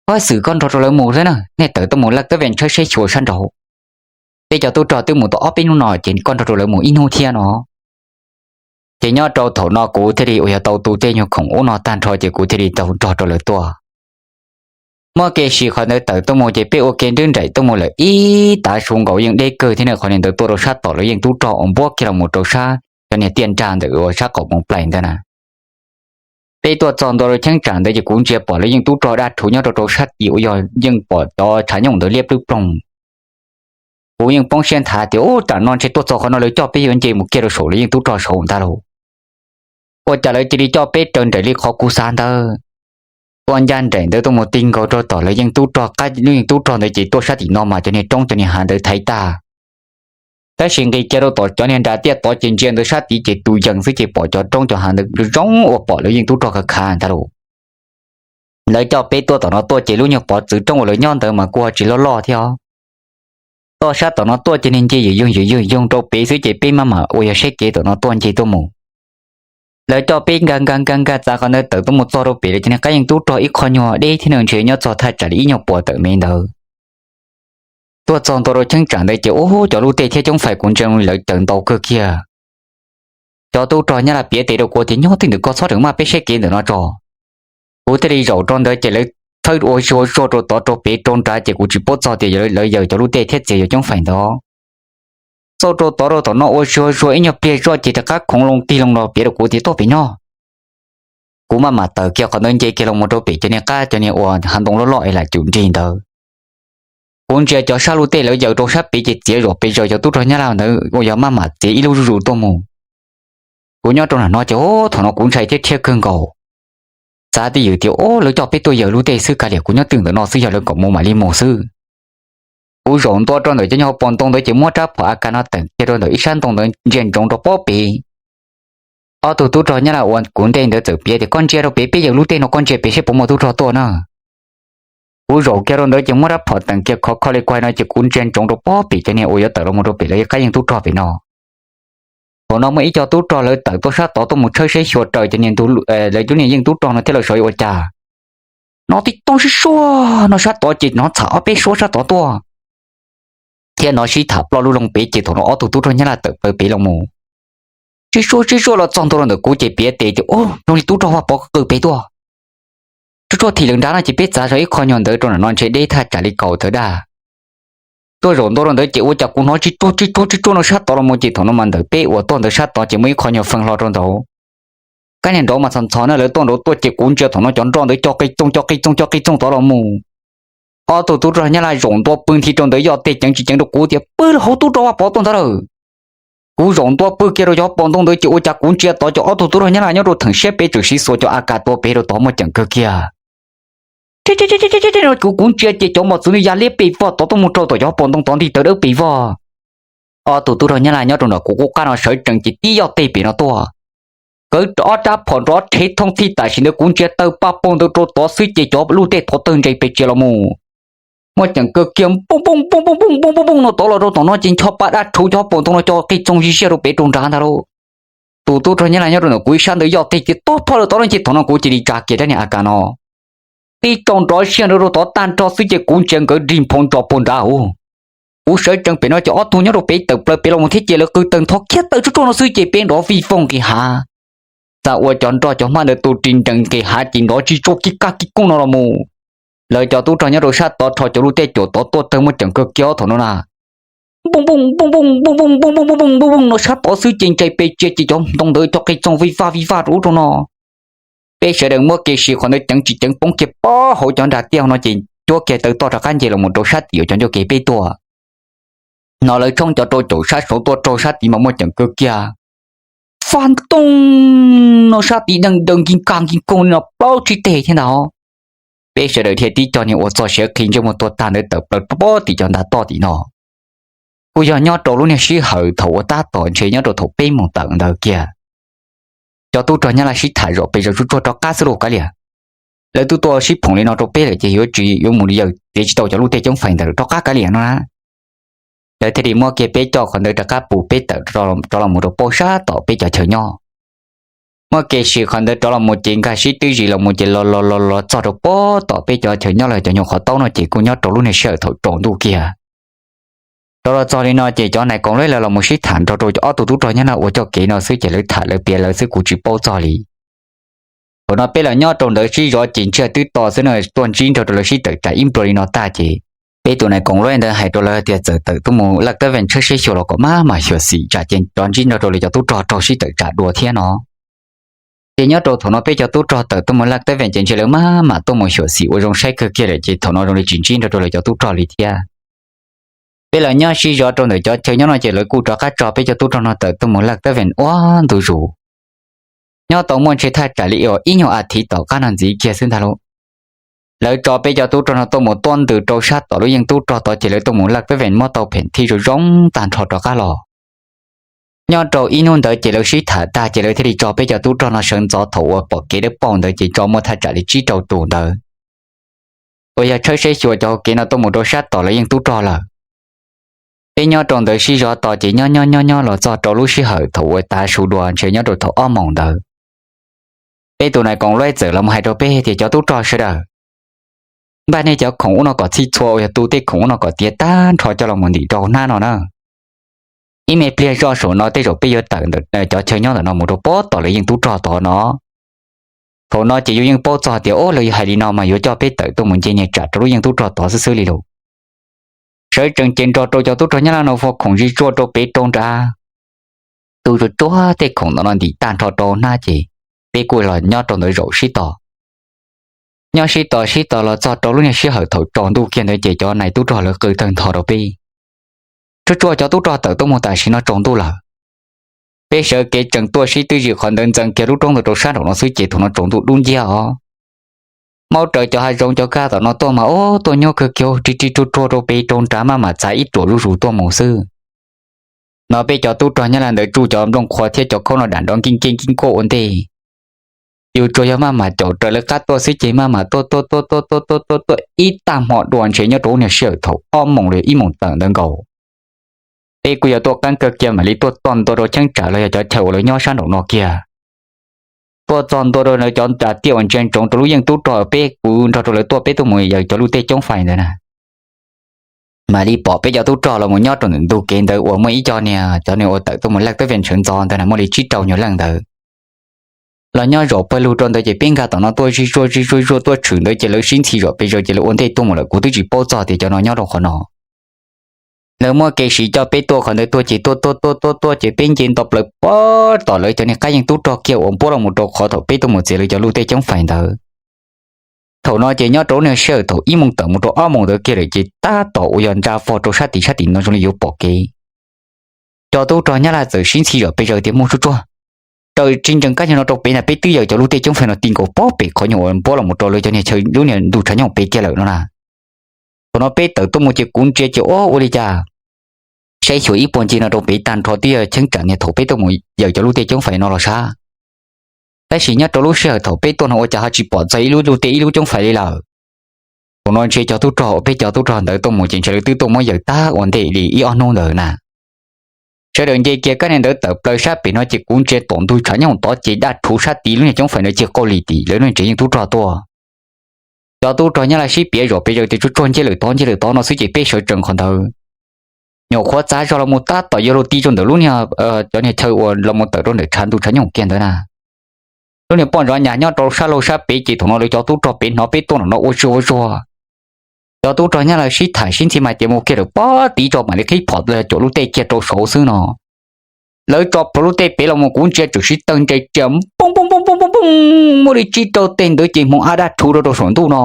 Ob xwm koj nrog rau lawv mus xwb na, nej tawm tuaj mus laj teeb ve tshawb seb xyuas sab nraud. Peb cov tub rog twb mus tau ob peb hnub no ces koj nrog rau lawv mus ib hnub thiab no. Ces nyob rau thaum no kuv thiaj li uas yog tau tu tej nyuag khoom ub no tag nrho ces kuv thiaj li tau nrog rau lawv tuaj. Muab kev sim qhov ntawd tawm tuaj mus ces peb ua ke nrwb nraim tuaj mus lawm ib tav su nkaus yeej deb kawg thiab na, qhov ntawd tuaj rau sab tom lawv yeej tub rog uas npuab kiag los mus rau sab cov niag tiaj nrag ntawm uas sab qaum moov plaim ntawd na. Peb tuaj txog ntua rau cheeb tsam ntawd ces kuv ntsia pom lawv yeej tub rog daj rhuv nyob rau rau sab tid uas yog yeej pom cov tshav nyooj ntawd liab plwb ploog. Kuv yeej poob siab nthav tias, Ub, tsam no ntshe tuaj txog qhov no lawv coj peb yuav nce mus kiag rau saum lawv yeej tub rog saud ntag lauj. Ua cas lawv cia li coj peb raws nraim li qhov kuv xav ntawd? Tuaj ncaj nraim ntawd tuaj mus tig nkaus rau tom lawv yeej tub rog qab, lub yeej tub rog ntawd ces tuaj sab tim no mas cov niag roob cov niag hav ntawd thaiv tag. Tab sis nqis kiag rau tom cov niag nras tiaj tod ces ntsia ntawd sab tid ces tus yees xwb ces pom cov roob cov hav ntawd zoo ua pom lawv yeej tub rog khav khav ntag lauj. Lawv coj peb tuaj tom no tuaj ces lub nyuag pov txwv roob uas lawv nyob ntawd mas kuj ho tsis loj loj thiab os. Tuaj sab tom no tuaj ces niag nce yws yoog yws yoog yoog rau pem xwb ces peb maj mam uas yog saib kev tom no tuaj nce tuaj mus. Lawv coj peb nkag nkag nkag nkag txav qhov ntawd tawm tuaj mus txog rau pem lawv cov niag qab yeej tub rog ib qho nyuag deb thiab na, ntshe nyob txog thaj tsam li ib nyuag puas tawm mev ntawd. Tuaj txog ntua rau cheeb tsam ntawd ces ub, cov lub tej thiab coob fais kuv ntsia lawv caws ntau kawg kiag. Cov tub rog Nyab Laj piav tes rau kuv tias, Nyob twj ywm koj txhob rawm maj, peb saib kev ntawm no tso. Kuv thiaj li zaum rau ntawd ces lawv thawb ua zuag zuag rau tod rau pem rau nrad ces kuv tsis paub txog tias lawv yaws cov lub tej thiab txiav cov coob fais ntawd. Txauj rau tod rau tom no ua zuag zuag ib nyuag pliag zoj ces rov qab khoov loo tig loo los piav rau kuv tias, Tuaj pem no. Kuv maj mam tawm kiag qhov ntawd nce kiag los mus rau pem cov niag qab cov niag uas hav ntoo loj loj es lam cum nrig ntawd. Kuv ntsia cov sab lub tej lawv yaws rau sab pem ces txiav zom pes zaws, cov tub rog Nyab Laj ntawd uas yog maj mam txiav ib lub zuj zus tuaj mus. Kuv nyob rau nram no ces ub, thaum no kuv ntshai thiab rhiab kawg nkaus. Xav twj ywm tias, Ub, lawv coj peb tuaj yaws lub tej xwb, kav liam kuv nyob twj ywm ntawm no xwb, yog lawv kom mus mam li mus xwb. Kuv zaum ntua rau ntawm cov nyuag hauv paus ntoo ntawd ces muab rab phom A K no teem kiag rau ntawm ib sab ntoo ntawd ntsia ntsoov rau pob pem. Ob tug tub rog Nyab Laj uas kuv ntej ntawd txawm piav tias, Koj ntsia rau pem, peb yaws lub tej no, koj ntsia pem seb puas muaj tub rog tuaj na. Kuv zaum kiag rau ntawd ces muab rab phom teem kiag khov kho li kuv hais no ces kuv ntsia ntsoov rau pob pem cov niag uas yuav tawm los mus rau pem lawv qab yeej tub rog pem no. Thaum no muaj ib co tub rog lawv tawm tuaj sab tod tuaj mus tshawb saib xyuas raws cov niag ntug, lawv cov niag yeej tub rog no thiab lawv xyov yuav ua cas. Hnov tib toob sib suab no sab tod ces hnov txham ob peb suab sab tod tuaj, thiab hnov sib tham ploj lub loo pem ces thaum no ob tug tub rog Nyab Laj tawm plaws pem los mus. Sib suab sib suab los txog ntua rau ntawm kuv ces piav tes ces, Ub, zoo li tub rog Vaj Pov qw pem tuaj. Tsuag tsuag thim lawm nrad no ces peb txav zog ib qho nyuag ntawd rau ntawm no ntshe deb thaj tsam li kaum tawm daj. Tuaj zaum ntua rau ntawd ces ua cas kuv hnov tsib tsuag tsib tsuag tsib tsuag no sab tod los mus ces thaum no mas ntawm peb uas tuaj ntawd sab tod ces muaj ib qho nyuag feej hlo rau ntawd. Kab niag nraud mas txhos ntxhos na, lawv tuaj nraud tuaj ces kuv ntsia thaum no cov nroj ntawd co qis txooj co qis txooj co qis txooj tod los mus. Ob tug tub rog Nyab Laj zaum ntua pw nthi rau ntawd yoj tej ceev tsis ceev rau kuv tias, Pw hauv tub rog Vaj Pov tuaj ntawd lawm. Kuv zaum ntua pw kiag rau cov pob ntoo ntawd ces ua cas kuv ntsia tod cov ob tug tub rog Nyab Laj nyob rau theem siab peb tseem siv xuas cov A K tua pem rau tod muaj ceem kawg kiag. Kuv kuv ntsia ces cov mos txwv ntawd ya liab pes vog tod tuaj mus rau tom cov pob ntoo tod nti tawv dawb pes vog. Ob tug tub rog Nyab Laj nyob rau nram kuv qub qab no sawv tsees ces tib yoj tej pem no tuaj. Kawv ob rab phom nrov rhev thooj txhij tam sim ntawd kuv ntsia tawg paj paug ntawd rau tod xwb ces cov lub tej thov tawg ntsais pes tsia los mus. Muaj ceem kawg kiag, npooj npooj npooj npooj npooj npooj npooj npooj no tod los rau tom no ces ncho pa dab tshuv cov pob ntoo no co qis txooj zij siab rau pem rau nrad ntag lauj. Tus tub rog Nyab Laj nyob rau ntawm kuv ib sab ntawd yoj tej ces tuag phog lawm tod no ces thaum no kuv cia li tsa kiag rab niag A K no tib tsaus nrov siab nrov rau tod tag nrho xwb ces kuv ntsia nkawd dig nphoo ntso puag nrad hauv. Kuv sawv tsees pem no ces ob tug nyob rau pem tawm plaws pem los mus thiab ces lawv qw tawg ntho khiav tawg tsuag tsuag no xwb ces peb nrov vij voog nqis hav. Txawm ua cov nroj cov hmab ntawd tu ris nrees nqis hav ces nrov tsis tsuag kib kaj kib kooj no los mus. Lawv cov tub rog nyob rau sab tod rho cov lub tej cuam tod tuaj tawg muaj ceem kawg kiag thaum no na. Npooj npooj npooj npooj npooj npooj npooj npooj npooj npooj npooj no sab tod xwb ces ntsais pes tsia ces cov ntoo ntawd co qis txooj vij vaj vij vaj rau ub rau no. Peb sawv daws muab kev siv qhov ntawd ceev tsis ceev poob kiag pob hauv cov nrag tiaj no ces cuab kiag taw toj rov qab nce los mus rau sab tim uas cov ncauj kev peb tuaj. No lawv tshoob cov rau caum sab saud tuaj raug sab tid mas muaj ceem kawg kiag. Faj ntooj no sab tid deeg daws nkig kaj nkig koog li no plaub tsib teg thiab ntag. Peb sawv daws thiaj tib co niag ua txoj siav qhi ntsej muag tuag tag ntawd tawm plaws pob tim cov nrag toj tim no. Kuj yog nyob rau lub niag sij hawm thaum uas tab tom ntshe nyob rau thaum peb moos tawm ntawd kiag. Cov tub rog Nyab Laj sib tham zom pes zaws tsuag tsuag rov qab xwb lauj kav liam. Lawv twb tuaj sib phoom li no rau peb lawm ces yuav tsis yuav mus li yawm txiav tsis tau cov lub tej coob fais ntawd rov qab kav liam no na. Lawv thiaj li muab kiag peb coj qhov ntawd rov qab pus peb tawm rov los mus rau paub sab tom peb cov chaw nyob. Muab kev sim qhov ntawd rov los mus ces nkag sib twb zis los mus ces los los los los txog rau pob tom peb cov chaw nyob los cov nyuag qhov taub no ces kuj nyob rau lub niag sij hawm thaum tsaus ntuj kiag. Rov los txog li no ces cov nais koom lawv los mus sib tham nrog rau ob tug tub rog Nyab Laj ua coj kev no xwb ces lawv tham lawv piav lawv xwb kuv tsis paub txog li. Thaum no peb los nyob rau ntawd sib zov ces ntsiag twb to xwb no tuaj ntsib nrog rau lawv sib tawm tsam ib nplua li no tag ces peb tus nais koom lawv ntawd hais rau lawv tias txawm tawm tuaj mus laj tab vees tshawb siab xyuas los kom maj mam xyuam xim tsam ces rov ntsib nrog rau lawv cov tub rog raug sib tawm tsam dua thiab no. Ces nyob rau thaum no peb cov tub rog tawm tuaj mus laj tab vees ces ntshe lawv maj mam tuaj mus xyuam xim ua zoo saib kawg kiag lawm ces thaum no zoo li tsis ntsib nrog rau lawv cov tub rog li thiab. Peb los nyob sib zov rau ntawm cov chaw nyob no ces lawv kuj rov qab tso peb cov tub rog no tawm tuaj mus laj tab vees ua ntu zus. Nyob tau muaj ntshe thaj tsam li ib nyuag a thiv tom qab no ntxiv kiag xwb ntag lauj. Lawv tso peb cov tub rog no tuaj mus tuab ntws rau sab tom lub yeej tub rog tod ces lawv tuaj mus laj tab vees muab tau pheem thij zoo zoo tag nrho rov qab los. Nyob rau ib hnub ntawd ces lawv sib tham tag ces lawv thiaj li tso peb cov tub rog no sawv ntxov thaum uas pom kev dawb paug ntawd ces tso muaj thaj tsam li tsib rau tus ntawd uas yog tshawb siab xyuas cov hauv kev no tuaj mus rau sab tom lawv yeej tub rog lawm. Peb nyob rau ntawd sib zov tos ces nyob nyob nyob nyob los txog rau lub sij hawm thaum uas tav su dua ntshe nyob rau thaum ob moos ntawd, peb tus nais koom luaj txawm los mus hais rau peb tias cov tub rog sawv daws, npaj nej cov khoom ub no kom txhij txhua uas yog tu tej khoom ub no kom tiav tag nrho coj los mus ntim rau hnab no na. Ib me pliag zoj saum no tej zaum peb yuav tawm ntawm cov chaw nyob ntawm no mus rau pob tom lawv yeej tub rog tod no. Thaum no ces yus yeej paub txog tias o lawv hais li no mas yuav coj peb tawm tuaj mus nce niag tsam rau lub yeej tub rog tod xwb xwb li lauj. Sawv tsees ces nrog rau cov tub rog Nyab Laj no ua khoom zis tsuag rau pem rau nrad, tu tsuag tsuag tej khoom ntawm no ntim tag nrho rau hnab ces peb kuj los nyob rau ntawd zaum sib tos. Nyob sib tos sib tos los txog rau lub niag sij hawm thaum tsaus ntuj kiag ntawd ces cov nais tub rog lawv qw tawg ntho rau peb, tsuag tsuag cov tub rog tawm tuaj mus tam sim no tsaus ntuj lawm. Peb sawv kev tsees tuaj sib twb zis qhov ntawd ntxeev kiag lub roob ntawd rau sab nraum no xwb ces thaum no tsaus ntuj dub nciab os. Maub raws cov hav zoov cov kab tom no tuaj mas o tuaj nyob kawg kiag ri ri tsuag tsuag rau pem rau nrad maj mam txav ib ruam zuj zus tuaj mus xwb. No peb cov tub rog Nyab Laj ntawd tsuj cov nplooj qhuav thiab cov khaub no dam nrov nkij nkij nkij nkuaj ua ntej. Yus tsuas yog maj mam caum raws lawv qab tuaj xwb ces maj mam tuaj tuaj tuaj tuaj tuaj tuaj tuaj tuaj ib tag hmo dua ntshe nyob rau niag sij hawm thaum ob moos los ib moos tawm ntawd nkaus. Peb kuj yog tuaj qeeb kawg kiag mam li tuaj txog ntua rau cheeb tsam los yog cov chaw uas lawv nyob sab nraum no kiag. Tuaj txog ntua rau lawv cov nram tiaj uas ntsia ntsoov rau lub yeej tub rog peb kuv nrog rau lawv tuaj peb tuaj mus yawm cov luj tej coob fais ntawd na. Mam li pom peb cov tub rog los mus nyob rau ntawm ntug kev ntawd uas muaj ib co niag cov niag uas tawm tuaj mus laj teb ve ntshawv ntxov ntawd na muaj li tsib rau nyuag leej ntawd los nyob zaum pawg lug rau ntawd ces peb nkag tom no tuaj zij zuaj zij zuaj zuaj tuaj tshwm ntawd ces lawv sib ntxhi zom pes zaws ces lawv ua ntej tuaj mus lawm kuv twb tsis paub txog tias cov no nyob rau qhov no. Lawv muab kev siv coj peb tuaj qhov ntawd tuaj ces tuaj tuaj tuaj tuaj tuaj ces peb nce nto plaws pog tom lawv cov niag qab yeej tub rog kiag uas npuab los mus rau qhov thaum peb tuaj mus txiav lawv cov luj tej coob fais ntawd. Thaum no ces nyob rau lub niag sij hawm thaum ib moos tawm mus rau ob moos ntawd kiag lawm ces tab tom uas yog nra fog rau sab tim sab tim no zoo li yuav pom kev. Cov tub rog Nyab Laj txawm sib ntxhi zom pes zaws tias mus tsuag tsuag, raws tsis ntsees kab nyuag no rau pem na peb twb yawm cov luj tej coob fais no ti nkaus pog pem qhov nyuag uas npuab los mus rau lawv cov niag chaw lub niag ntug tshav nyooj pem kiag lawm no na. Thaum no peb tawm tuaj mus ces kuv ntsia ces o ua li cas saib xyuas ib puag ncig no rau pem tag nrho twb yog cheeb tsam niag thaum peb tuaj mus yawm cov luj tej coob fais no los sab. Tab sis nyob rau lub sij hawm thaum peb tuaj no ua cas ho tsis pom txog ib lub luj tej ib lub coob fais li lawm. Thaum no ntshe cov tub rog uas peb cov tub rog ntawd tuaj mus ces ntshe lawv twb tuaj muab yawm tag ua ntej li ib ob hnub ntawd na. Sawv daws nce kiag kab niag ntawd tawm plaws sab pem no ces kuv ntsia tom ntug tshav nyooj tod ces daj rhuv sab tid lub niag coob fais ntawd cia li qaug li tim lawv lub niag tsev yeej tub rog tuaj. Cov tub rog Nyab Laj sib piav zom pes zaws tias tsuag tsuag nce lawm tod nce lawm tod no xwb ces peb sawv tsees qhov ntawd. Nyuam qhuav txav zog los mus tab tom yuav luag ti rau ntawm lub niag cov niag chaw uas los mus tawm rau ntawm tshav ntug tshav nyooj kiag ntawd na. Lub niag poj ntxoov nyas nyob rau sab laug sab pem ces thaum no lawv cov tub rog pem hnov peb tuaj no no ua zuag ua zuag. Cov tub rog Nyab Laj sib tham sib ntxhi mas tias mus kiag lawm pob tid tso mam li qhib phom los cuam lub tej kiag rau saud xwb no. Lawv tso plhuav lub tej pem los mus kuv ntsia tseem sib tawg ntsais tsias poob poob poob poob poob poob, muaj li tsib rau teg ntawd ces hmoov av daj rhuv rau rau saum ntuj no.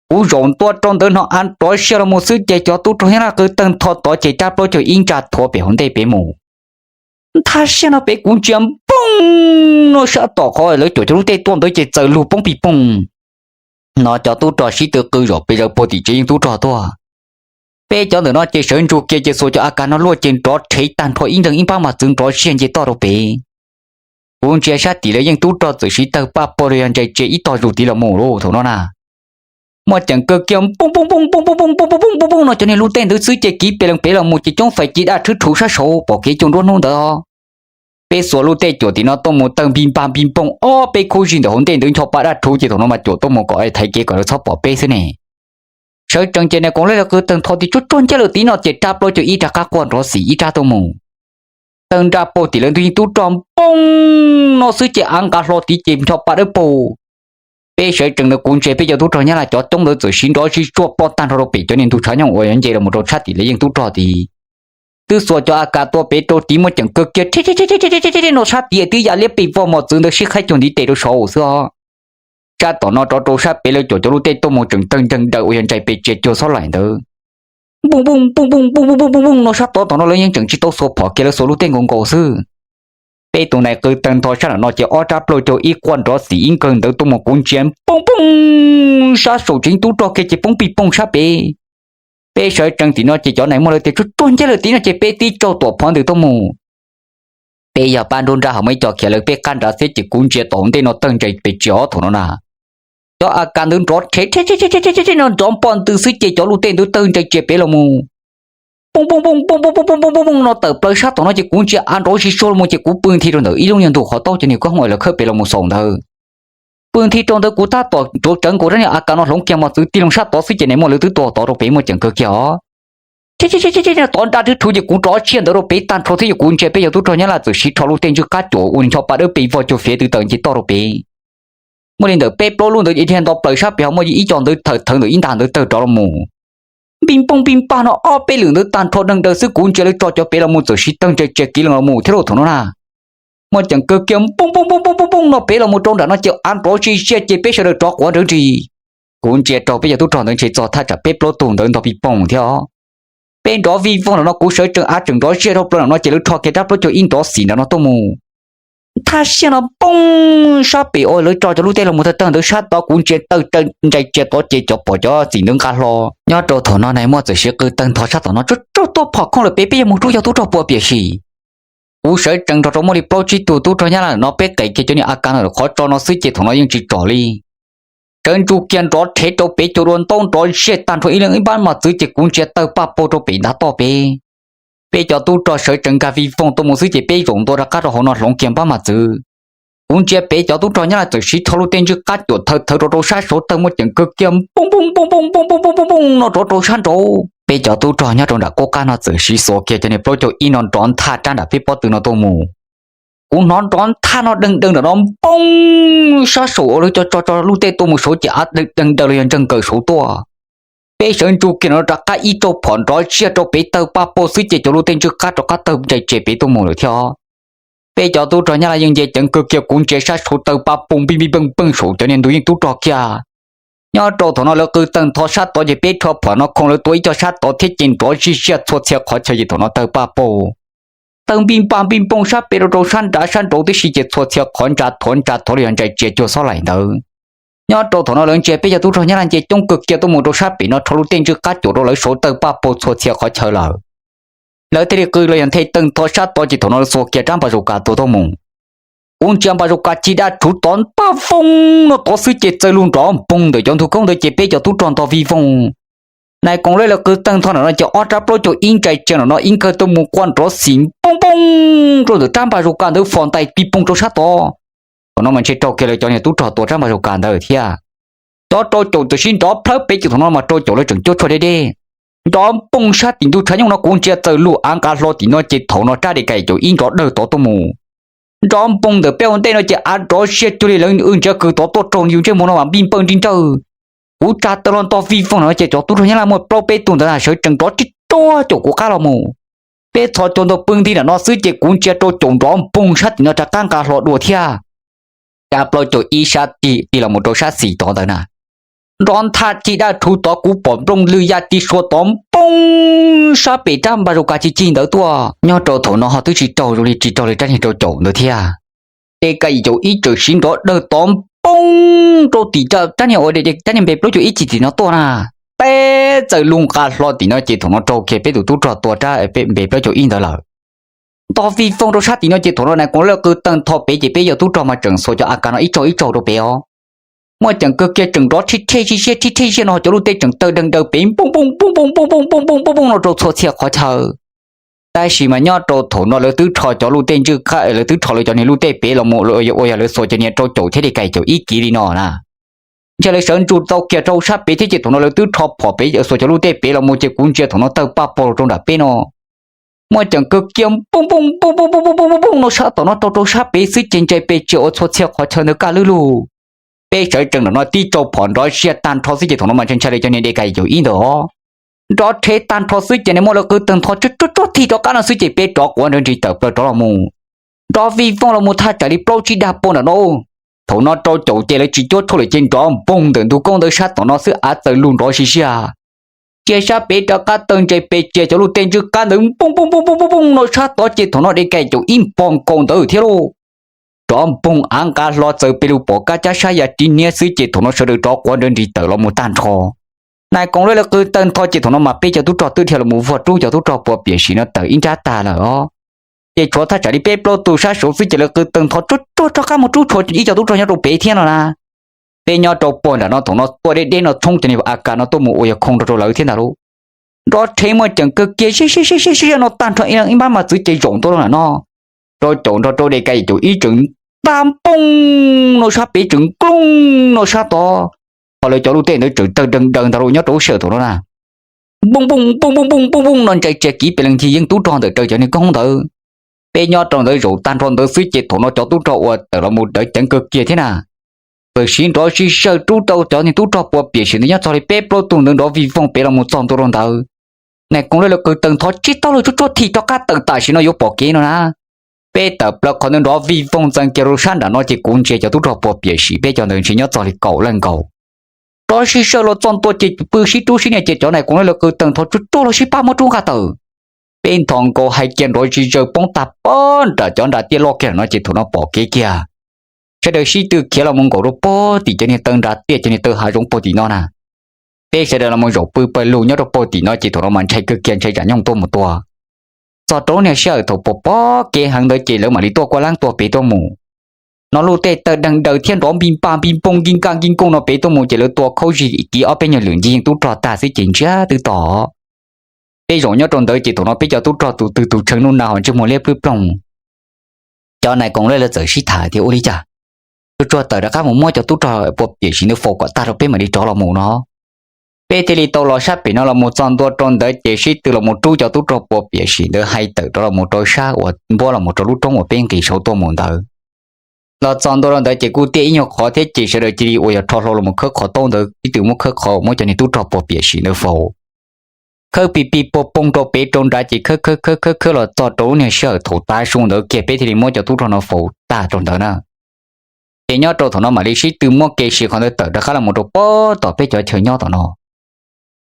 Kuv zaum ntua rau ntawd hnov av nrov siab los mus xwb ces cov tub rog Nyab Laj qw tawg ntho tod ces rab plaub caug ib ntsaj thuav pem hauv ntej pem mus. Ntha siab no pem kuv ntsia poob no sab tom qhov lawv cuam cov lub tej tuaj ntawd ces txawm lug poob pij pooj. No cov tub rog sib tw qw zom pes zaws puag tim tsev yeej tub rog tuaj. Peb cov ntawm no ces sawv ntsug kiag ces xuas cov a kas no luaj ces nrov rhev tag nrho ib nreeg ib npab mas txwv nrov siag nce toj rau pem. Kuv ntsia sab tim lawv yeej tub rog txawm siv tawg paj puag los yog ntsais tsias ib tog zus tid los mus lauj thaum no na. Muaj ceem kawg kiag poob poob poob poob poob poob poob poob poob poob no cov niag lub tej ntawd xwb ces kiv pem lees pem los mus ces coob fais ci daj rhwb rhuv sab saud pom kev cuag nruab hnub ntawd. Peb xuas lub tej cuam tim no tuaj mus tawg npij npaj npij npooj ob peb khub zig ntawm hauv ntej ntawd ncho pa daj rhuv ces thaum no mas cuam tuaj mus kom thaiv kev kom lawv txhob pom peb xwb ne. Sawv tsees ces nais koom lej los qw tawg ntho tias tsuag tsuag ncaj lawm tid no ces rab plaub caug ib rov qab quaj nrov xim ib rab tuaj mus. Tawg nraj paug tim lawv ntug yeej tub rog poob no xwb ces av nqa hlo tid ces ncho pa dawb paug. Peb sawv tsees ntawd kuv ntsia peb cov tub rog Nyab Laj cov coob ntawd txawm siv nrov zig zuaj ploj tag nrho rau pem cov niag ntug tshav nyooj uas nce los mus rau sab tim lawv yeej tub rog tid. Twb xuas cov a kas tua pem rau tid muaj ceem kawg kiag no sab tid twb ya liab pes vog mos txwv ntawd sib qhaib cuag ntiv tes rau saud xwb os. Sab tom no rov rau sab pem lawv cuam cov lub tej tuaj mus tseem tawg nreeg daws uas yog ntsais pes tsias cuag xob laim ntawd. Npooj npooj npooj npooj npooj npooj npooj npooj no sab tod tom no lawv yeej tseem tsis tau xuas phom kiag lawv xuas lub tej nkaus nkaus xwb. Peb tus nais qw tawg ntho sab nram no ces ob rab plaub caug ib quaj nrov xim ib nkawg ntawd tuaj mus kuv ntsia poob poob sab saum tsev tub rog kiag ces poob pij pooj sab pem. Peb sawv tsees tim no ces cov nais muaj lawv tias tsuag tsuag ncaj lawm tid no ces peb tib tsaug tuam phov ntws tuaj mus. Peb yog pab nruab nrab hauv muaj ib co khiav lawv peb qab nrad thiab ces kuv ntsia tom ntej no tawg ntsais pes tsias ob thaum no na. Cov a kas ntawd nrov rhe no nrov npo ntws xwb ces cov lub tej ntawd tawg ntsais tsias pem los mus. Poob poob poob poob poob poob poob poob poob no tawm plaws sab tom no ces kuv ntsia av nrov zig zuag los mus ces kuv pw nthi rau ntawm ib lub niag ntug qhov taub cov niag koob hmoov lawv khawb pem los mus xaus ntawd. Pw nthi rau ntawd kuv tab tom rauv tsawv nkaus rab niag a kas no hloov kiag mos txwv tig loo sab tod xwb ces nais muaj lawv twb tua tod rau pem muaj ceem kawg kiag os. Tod nraj rhwb rhuv ces kuv rov tshiaj ntawd rau pem tag nrho thiab yog kuv ntsia peb cov tub rog Nyab Laj txawm siv rho lub tej ntswj qab cuam ua ncho pa dawb pes vog cuag fiav twv tawm nce toj rau pem. Muaj li ntawm peb plaub lub ntawd dhia nto plaws sab pem ho muaj ib co ntawd thawm thawv ntawm ib nta ntawd tawg rov los mus. Npij npooj npij npaj no ob peb lwm ntawd tag nrho deeg daws xwb kuv ntsia lawv tso cov pem los mus txawm siv tawg ntsais tsias kiv lees los mus thiab lauj thaum no na. Muaj ceem kawg kiag npooj npooj npooj npooj npooj npooj no pem los mus rau nram no ces av nrov zig ziag ces peb sawv daws rov quav nrawv nrig. Kuv ntsia rau peb cov tub rog ntawd ntshe txog thaj tsam peb plaub tug ntawd ntog pij pooj thiab os. Peb nrov vij voog nram no kuv sawv tsees av tseem nrov ziag dhau plaws nram no ces lawv rho kiag rab plaub caug ib nrov xim nram no tuaj mus. Thaj siab no poob sab pem uas lawv tso cov lub tej los mus tawg tawg ntawd sab tod kuv ntsia tawg ntsais tsias tod ces cov pom cov xim ntawd nqa hlo. Nyob rau thaum no nais muaj txawm siv qw tawg ntho sab tom no tsuag tsuag tuaj phom khooj lawm pem peb yog mus rub cov tub rog puas piam sim. Kuv sawv tsees nrog rau muaj li plaub tsib tug tub rog Nyab Laj no peb qes kiag cov niag A K no lawm qhov tso no xwb ces thaum no yeej tsis tsom li. Sawv ntsug kiag nrov rhev rau pem caug dua ntaub nrov siab tag nrho ib leeg ib npab mos txwv ces kuv ntsia tawg paj paug rau pem ntav toj pem. Peb cov tub rog sawv tsees nkag vij voog tuaj mus xwb ces peb zaum ntua rov qab rau hauv no hloov kiag npab mos txwv. Kuv ntsia pem cov tub rog Nyab Laj txawm siv rho lub tej ntswj qab cuam thawv thawv rau rau sab saud tawg muaj ceem kawg kiag npooj npooj npooj npooj npooj npooj npooj npooj npooj no rov rau sab nraud. Peb cov tub rog nyob rau nram qub qab no txawm siv xuas kiag cov niag plaub caug ib no nrov nthaj rab nram peb pob tw no tuaj mus. Kuv hnov nrov nthaj no deeg deeg nram no npooj sab saum uas lawv cov tso tso lub tej tuaj mus saud ces av deeg deeg daws los yog ntseeg kawm saud tuaj. Peb sawv ntsug kiag no rov qab ib tsaug phom nrov siab rau pem tawg paj paug xwb ces cov lub tej ntswj qab rov qab tawg ntsais tsev pem tuaj mus lawm thiab. Peb cov tub rog Nyab Laj yeej nce ceev kawg kiag kuv ntsia sab saud tawg paj poog npij npij npeej npeej saum cov niag ntug yeej tub rog kiag. Nyob rau thaum no lawv qw tawg ntho sab tod ces peb rho phom no khoo lawv tua ib co sab tod thiab ces nrov zij ziaj txhua txhia qhov chaw ces thaum no tawg paj paug. Tawg npij npaj npij npooj sab pem rau rau sab nrad sab nraud tib si ces txhua txhia qhov ntsa thuav ntsa thuav li yog ntsais tsia cuag xob laim ntawd. Nyob rau thaum no lawv ntsia peb cov tub rog Nyab Laj nce coob kawg kiag tuaj mus rau sab pem no rho lub tej ntswj qab cuam rau lawv saud tawg paj paug txhua txhia qhov chaw lawm. Lawv thiaj li qw los yog nthe tawg ntho sab tod ces thaum no lawv xuas kiag rab npas zos kas tua tuaj mus. Kuv ntsia npas zos kas ci daj rhuv tod npaj voog no tod xwb ces txawg lug nrov npoog ntawm cov ntug koob ntawd ces peb cov tub rog ntog vij voog. Nais koom lej lawv qw tawg ntho nram no ces ob rab plaub caug ib ntsais tsia nram no ib nkawg tuaj mus quaj nrov xim npooj npooj rau ntawm rab npas zos kas ntawd fos ntais pij poog rau sab tod. Thaum no mas ntshe raug kiag lawv cov niag tub rog tua rab npas zos kas ntawd thiab. Cov rau caum txawm sib nrov plhawb pem ces thaum no mas rau caum lawv tseem cuab tshuaj deb deb. Nrov npoog sab tim ntug tshav nyooj no kuv ntsia txawg lug av nqa hlo tim no ces thaum no rab de kais caum ib nrov dawg tod tuaj mus. Nrov npoog ntawm peb ua ntej no ces av nrov siab cuag li lawv w ntsiav kws tod tuaj raug yus ntsej muag no mas npij npawj nri nrawg. Kuv tsa taw los ntog vij voog no ces cov tub rog Nyab Laj muaj plaub peb tug ntawd sawv tsees nrov tib tsuag caum kuv qab los mus. Peb txhos caug ntog pw nti nram no xwb ces kuv ntsia rau caum nrov npoog sab tim no rov qab nqa hlo dua thiab. Rab plaub caug ib sab tig tig los mus rau sab xis tod ntawd na. Nrov nthaj ci daj rhuv tod kuv pom nplooj lwj ya ci sua tod npoog sab pem rab npas zos kas ci cig ntawd tuaj. Nyob rau thaum no ho twb tsis raug zoo li tsis raug li rab niag rau caum ntawd thiab. De kais caum ib tseem siv nrov dawg tod npoog rau tim rab niag ua rab niag npe plaub caug ib ci tim no tuaj na. Teb txawg lug nqa hlo tim no ces thaum no raug kiag peb tus tub rog tua rab npe plaub caug ib ntawd lawm. Ntog vij voog rau sab tim no ces thaum no nais koom lej qw tawg ntho pem ces peb cov tub rog mas tseem xuas cov A K no ib tsaug ib tsaug rau pem os. Muaj ceem kawg kiag tseem nrov rhib rheb sib siab rhib rheb siab no cov lub tej tseem tawg deeg daws pem npooj npooj npooj npooj npooj npooj npooj npooj npooj no rau txhua txhia qhov chaw. Tab sis mas nyob rau thaum no lawv twb rho cov lub tej ntswj qab lawv twb rho lawv cov niag lub tej pem los mus ua yog lawv xuas cov niag rau caum thiab de kais caum ib kiv li no na. Ntshe lawv sawv ntsug tau kiag rau sab pem thiab ces thaum no lawv twb rho phom pem xuas cov lub tej pem los mus ces kuv ntsia thaum no tawg paj paug rau nram peb no. Muaj ceem kawg kiag npooj npooj npooj npooj npooj npooj npooj no sab tom no rau rau sab pem xwb ces ntsais pes tsia ua txhua txhia qhov chaw ntawd kaj lwb lug. Peb sawv tsees nram no tib tsaug phom nrov siab tag nrho xwb ces thaum no mas ntshai ntshai li cov niag de kais caum ib ntawd os. Nrov rhev tag nrho xwb ces nws muaj lawv qw tawg ntho tsuag tsuag tsuag tig rov qab no xwb ces peb rov quav nrawv nris tawm plaws rov los mus. Nrov vij voog los mus thaj tsam li plaub tsib dag pua nram no. Thaum no rau caum ces lawv tsis cuab tshuaj lawm ces nrov npoog ntawm ntug koob ntawd sab tom no xwb av txawg lug nrov sib siab. Cia sab pem rov qab tawg ntsais pes tsia cov lub tej ntswj qab ntawd npooj npooj npooj npooj npooj npooj no sab tod ces thaum no de kais caum ib npog nkaus ntawd thiab lauj. Nrov npoog av nqa hlo txawg pes lug pom kab cab sab ya ris niab xwb ces thaum no sawv daws rov quav nrawv nris tawm los mus tag nrho. Nais koom lej lawv qw tawg ntho ces thaum no mas peb cov tub rog twb dhia los mus vuag rub cov tub rog puas piam sim no tawm ib nrab tag lawm os. Ces tshuav thaj tsam li peb plaub tug sab saud xwb ces lawv qw tawg ntho tsuag tsuag rov qab mus rub tshuav ib co tub rog nyob rau pem thiab no na. Peb nyob rau puag nram no thaum no tuaj deb deb no tshoob cov niag A K no tuaj mus ua yog khoo rau rau lawv thiab ntag lauj. Nrov rhev muaj ceem kawg kiag sib sib sib sib sib no tag nrho ib leeg ib npab mas txwv ces zaum ntua rau nram no. Rau caum nrog rau de kais caum ib tseem npaj npoog no sab pem tseem nkloog no sab tod. Ho lawv cov lub tej ntawd tseem tawg deeg daws ntag lauj nyob rau lub sij hawm thaum no na. Npooj npooj npooj npooj npooj npooj no ntsais tsia kiv pes leej ntxhi yeej tub rog ntawm raws cov niag koob ntawd. Peb nyob rau ntawd zaum tag nrho ntawd xwb ces thaum no cov tub rog uas tawm los mus dawv ceev kawg kiag thiab na. Txawm siv nrov sib sawj rub tau cov niag tub rog puas piam sim ntawd nyob txog li peb plaub tug ntawd nrov vij voog pem los mus txog ntua rau ntawd. Nais koom lej lawv qw tawg ntho tsib taug lawm tsuag tsuag tig rov qab tawm tam sim no yuav pom kev no na. Peb tawm plaws qhov ntawd nrov vij voog ntxeev kiag rau sab nram no ces kuv ntsia cov tub rog puas piam sim peb cov ntawd ntshe nyob txog li kaum leej nkaus. Nrov sib sawj los txog ntua ces pw sib rub sib nias ces cov nais koom lej lawv qw tawg ntho tsuag tsuag los sib pab muab rub nqa tawm. Peb ntho nkaus hais kiag nrov zis zaws poob tag pob nram cov nram tiaj loj kiag no ces thaum no pom kev kiag. Sawv daws sib tw khiav los mus nkaum rau puag tim cov niag taw nram tiaj cov niag taw hav zoov puag tim no na. Peb sawv daws los mus zaum pw pawg lug nyob rau puag tim no ces thaum no mas ntshai kawg kiag ntshai tsam nyooj tuaj mus tua. txog rau lub niag sij hawm thaum pom pom kev heev ntawd ces lawv mam li tuaj kuaj laab tuaj pem tuaj mus. No luj tej tawg deeg daws thiab nrov npij npaj npij npooj nkij nkaj nkij nkooj no pem tuaj mus ces lawv tua khaub zig kiv ob peb nyuag lwm ncig yeej tub rog tag xwb ces ntsiag twb to. Tej zaum nyob rau ntawd ces thaum no peb cov tub rog tus twg tus tshee nuj na ho ntsej muag liab plwb ploog. Cov nais koom lej lawv txawm sib tham tias ua li cas, tsuag tsuag tawm rov qab mus muab cov tub rog puas piam sim ntawd faus kom tag rau peb mam li rov los mus no. Peb thiaj li tau los sab pem no los mus txog ntua rau ntawd ces sib tw los mus rub cov tub rog puas piam sim ntawd hais tawm rov los mus rau sab uas npuab los mus rau lub roob uas peb nqis saud tuaj mus ntawd. Los txog ntua rau ntawd ces kuj tiaj ib nyuag qhov thiab ces sawv daws cia li uas yog rho hlau los mus khawb qhov taub ntawd ib tw muab khawb qhov muab cov niag tub rog puas piam sim ntawd faus. Khawb pig pig puag poog rau pem rau nrad ces khawb khawb khawb khawb khawb los txog rau lub niag sij hawm thaum tav su ntawd kiag peb thiaj li muab cov tub rog no faus tag rau ntawd na. Ces nyob rau thaum no mam li sib tw muab kev siv qhov ntawd tawm rov qab los mus rau puag tom peb cov chaw nyob tom no.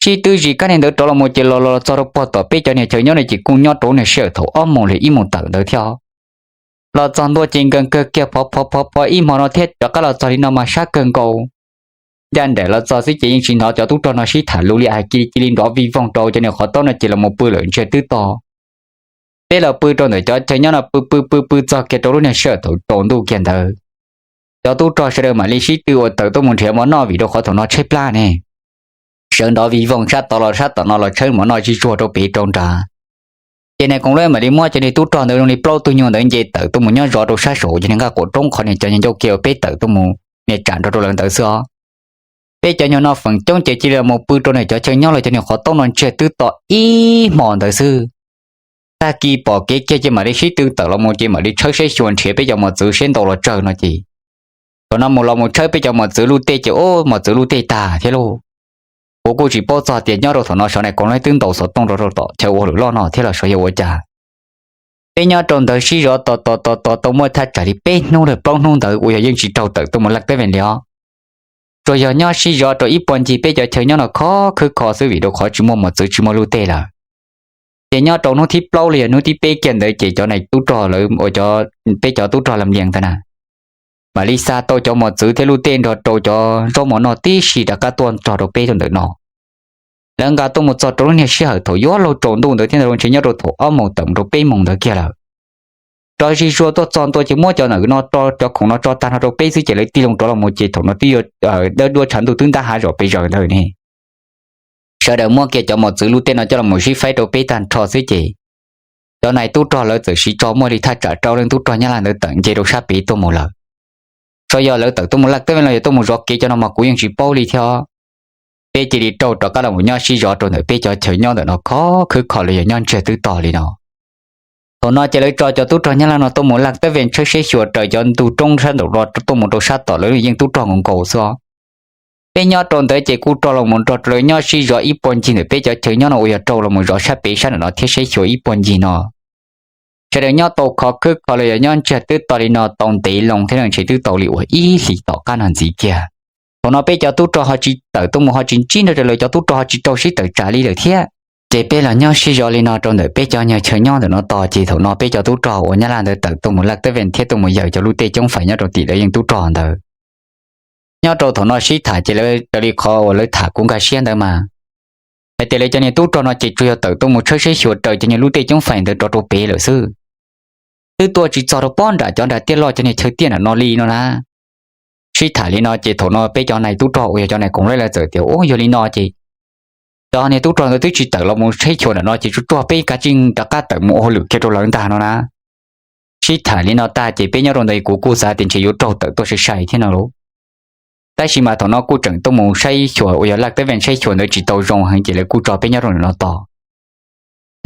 Sib tw zis kab niag ntawd rov los mus ces los los txog rau puag tom peb cov niag chaw nyob no ces kuj nyob rau lub niag sij hawm thaum ob moos li ib moos tawm ntawd thiab. Los txog ntua ces nkees kawg kiag phov phov phov phov ib hmo no thiab rov qab los txog li no mas sab kawg nkaus. Ncaj nraim los txog xwb ces yeej tsis hnov cov tub rog no sib tham lus li, cia li nrov vij voog rau cov niag qhov taub no ces los mus pw lawm ntsiag twb to. Peb los pw rau ntawm cov chaw nyob no pw pw pw pw txog kiag rau lub niag sij hawm thaum tsaus ntuj kiag ntawd, cov tub rog sawv daws mam li sib tw uas tawm tuaj mus nrhiav mov noj vim rau qhov thaum no tshaib plab ne. Sawv nrov vij voog sab tod los sab tom no los tshawb mov noj zij zuag rau pem rau nrad. Ces nais koom lej mam li muab cov niag tub rog ntawd zoo li plaub tug nyuag ntawd nce tawm tuaj mus nyob zov rau sab saum cov niag nqaj quav roob qhov niag cov niag ncauj kiag uas peb tawm tuaj mus niag tsam nrog rau lawv ntawd xwb os. Peb cov nyuag no feem coob ces cia li los mus pw rau niag cov chaw nyob los cov niag qhov taub no ntsiag twb to ib hmo ntawd xwb. Tag kis pom kev kiag ces mam li sib tw tawm los mus ces mam li tshawb saib xyuas nrhiav peb cov mos txwv seb ntau los tsawg no ces thaum no mus los mus tshawb peb cov mos txwv luj tej ces ub mos txwv luj tej tag thiab lauj. Kuv kuj tsis paub txog tias nyob rau thaum no sawv nais koom lej twb ntaus xov tooj rau rau tom chaw ua lwm loj no thiab los sawv yog ua cas. Peb nyob rau ntawd sib zov tos tos tos tos tau muaj thaj tsam li peb hnub lawm plaub hnub ntawd uas yog yeej tsis raug tawm tuaj mus laj teb vees li os. Tsuas yog nyob sib zov rau ib puag ncig peb cov chaw nyob no khov khwb kho xwb vim rau qhov tsis muaj mos txwv tsis muaj luj tej lawm. Ces nyob rau hnub thib plaub los yog hnub thib peb kiag ntawd ces cov nais tub rog lawv uas cov, peb cov tub rog lam lias ntag na, mam li xa tau cov mos txwv thiab luj tej nrog rau cov zaub mov noj tib si rov qab tuaj nrog rau peb rau ntawm no. Lawv nqa tuaj mus txog rau lub niag sij hawm thaum yuav luag tsaus ntuj ntawd thiab ntag lauj, ntshe nyob rau thaum ob moos tawm mus rau peb moos ntawd kiag lawm. Rov zij zuag tuaj txog ntua ces muab cov ntawm no, cov khoom no tso tag nrho rau peb xwb ces lawv tig loo rov los mus ces thaum no twb yuav dawb duab tshav ntuj twb ntab hav zom pes zaws ntawd ne. Sawv daws muab kiag cov mos txwv luj tej no coj los mus sib faib rau peb tag nrho xwb ces cov nais tub rog lawv txawm siv tso muaj li thaj tsam rau leej tub rog Nyab Laj ntawd tawm nce rau sab pem tuaj mus lawm. Tsuas yog lawv tawm tuaj mus laj teb vees los yog tuaj mus zov kev cov no mas kuv yeej tsis paub li thiab. Peb cia li raug rov qab los mus nyob sib zov rau ntawm peb cov chaw nyob ntawm no khov khwb kho los yog nyob ntsiag twb to li no. Thaum no ces lawv tso cov tub rog Nyab Laj no tuaj mus laj teb vees tshawb saib xyuas raws cov ntug roob sab nraum no tuaj mus rau sab tom lawv yeej tub rog nkaus nkaus xwb os. Peb nyob rau ntawd ces kuj raug los mus nrog rau lawv nyob sib zov ib puag ncig ntawm peb cov chaw nyob no uas yog raug los mus zov sab pem sab nraum no thiab saib xyuas ib puag ncig no. Sawv daws nyob tau khov khwb kho los yog nyob ntsiag twb to li no tau ntev loo thiab ntshe twb tau li uas ib hlis tom qab no ntxiv kiag. Thaum no peb cov tub rog ho tsis tawm tuaj mus ho tsis ntsib nrog rau lawv cov tub rog ho tsis raug sib tawm tsam li lawm thiab. Ces peb los nyob sib zov li no rau ntawm peb cov nyuag chaw nyob ntawm no tos ces thaum no peb cov tub rog uas Nyab Laj ntawd tawm tuaj mus laj teb vees thiab tuaj mus yawg cov luj tej coob fais nyob rau tim lawv yeej tub rog ntawd. Nyob rau thaum no sib tham ces lawv raws li qhov uas lawv tham kuv nkag siab ntawd mas, hais tias lawv cov niag tub rog no ces tsuas yog tawm tuaj mus tshawb saib xyuas raws cov niag luj tej coob fais ntawd rov rau pem lawm xwb. Twb tuaj tsis txog rau pob nram cov nram tiaj loj cov niag chaw tiaj nram no li no na. Sib tham li no ces thaum no peb cov nais tub rog uas yog cov nais koom lawv txawm tias, Ub, yog li no ces cov niag tub rog ntawd twb tsis tawm los mus saib xyuas nram no ces tsuag tsuag peb kav tsij rov qab tawm mus ua hauj lwm kiag rau lawv ntag no na. Sib tham li no tag ces peb nyob rau ntawd kuv kuj xav tias ntshe yuav raug tawm tuaj sai sai thiab no lauj. Tab sis mas thaum no kuj tseem tuaj mus saib xyuas uas yog laj teb vees saib xyuas ntawd tsis tau zoo heev ces lawv kuj tso peb nyob rau ntawm no tos.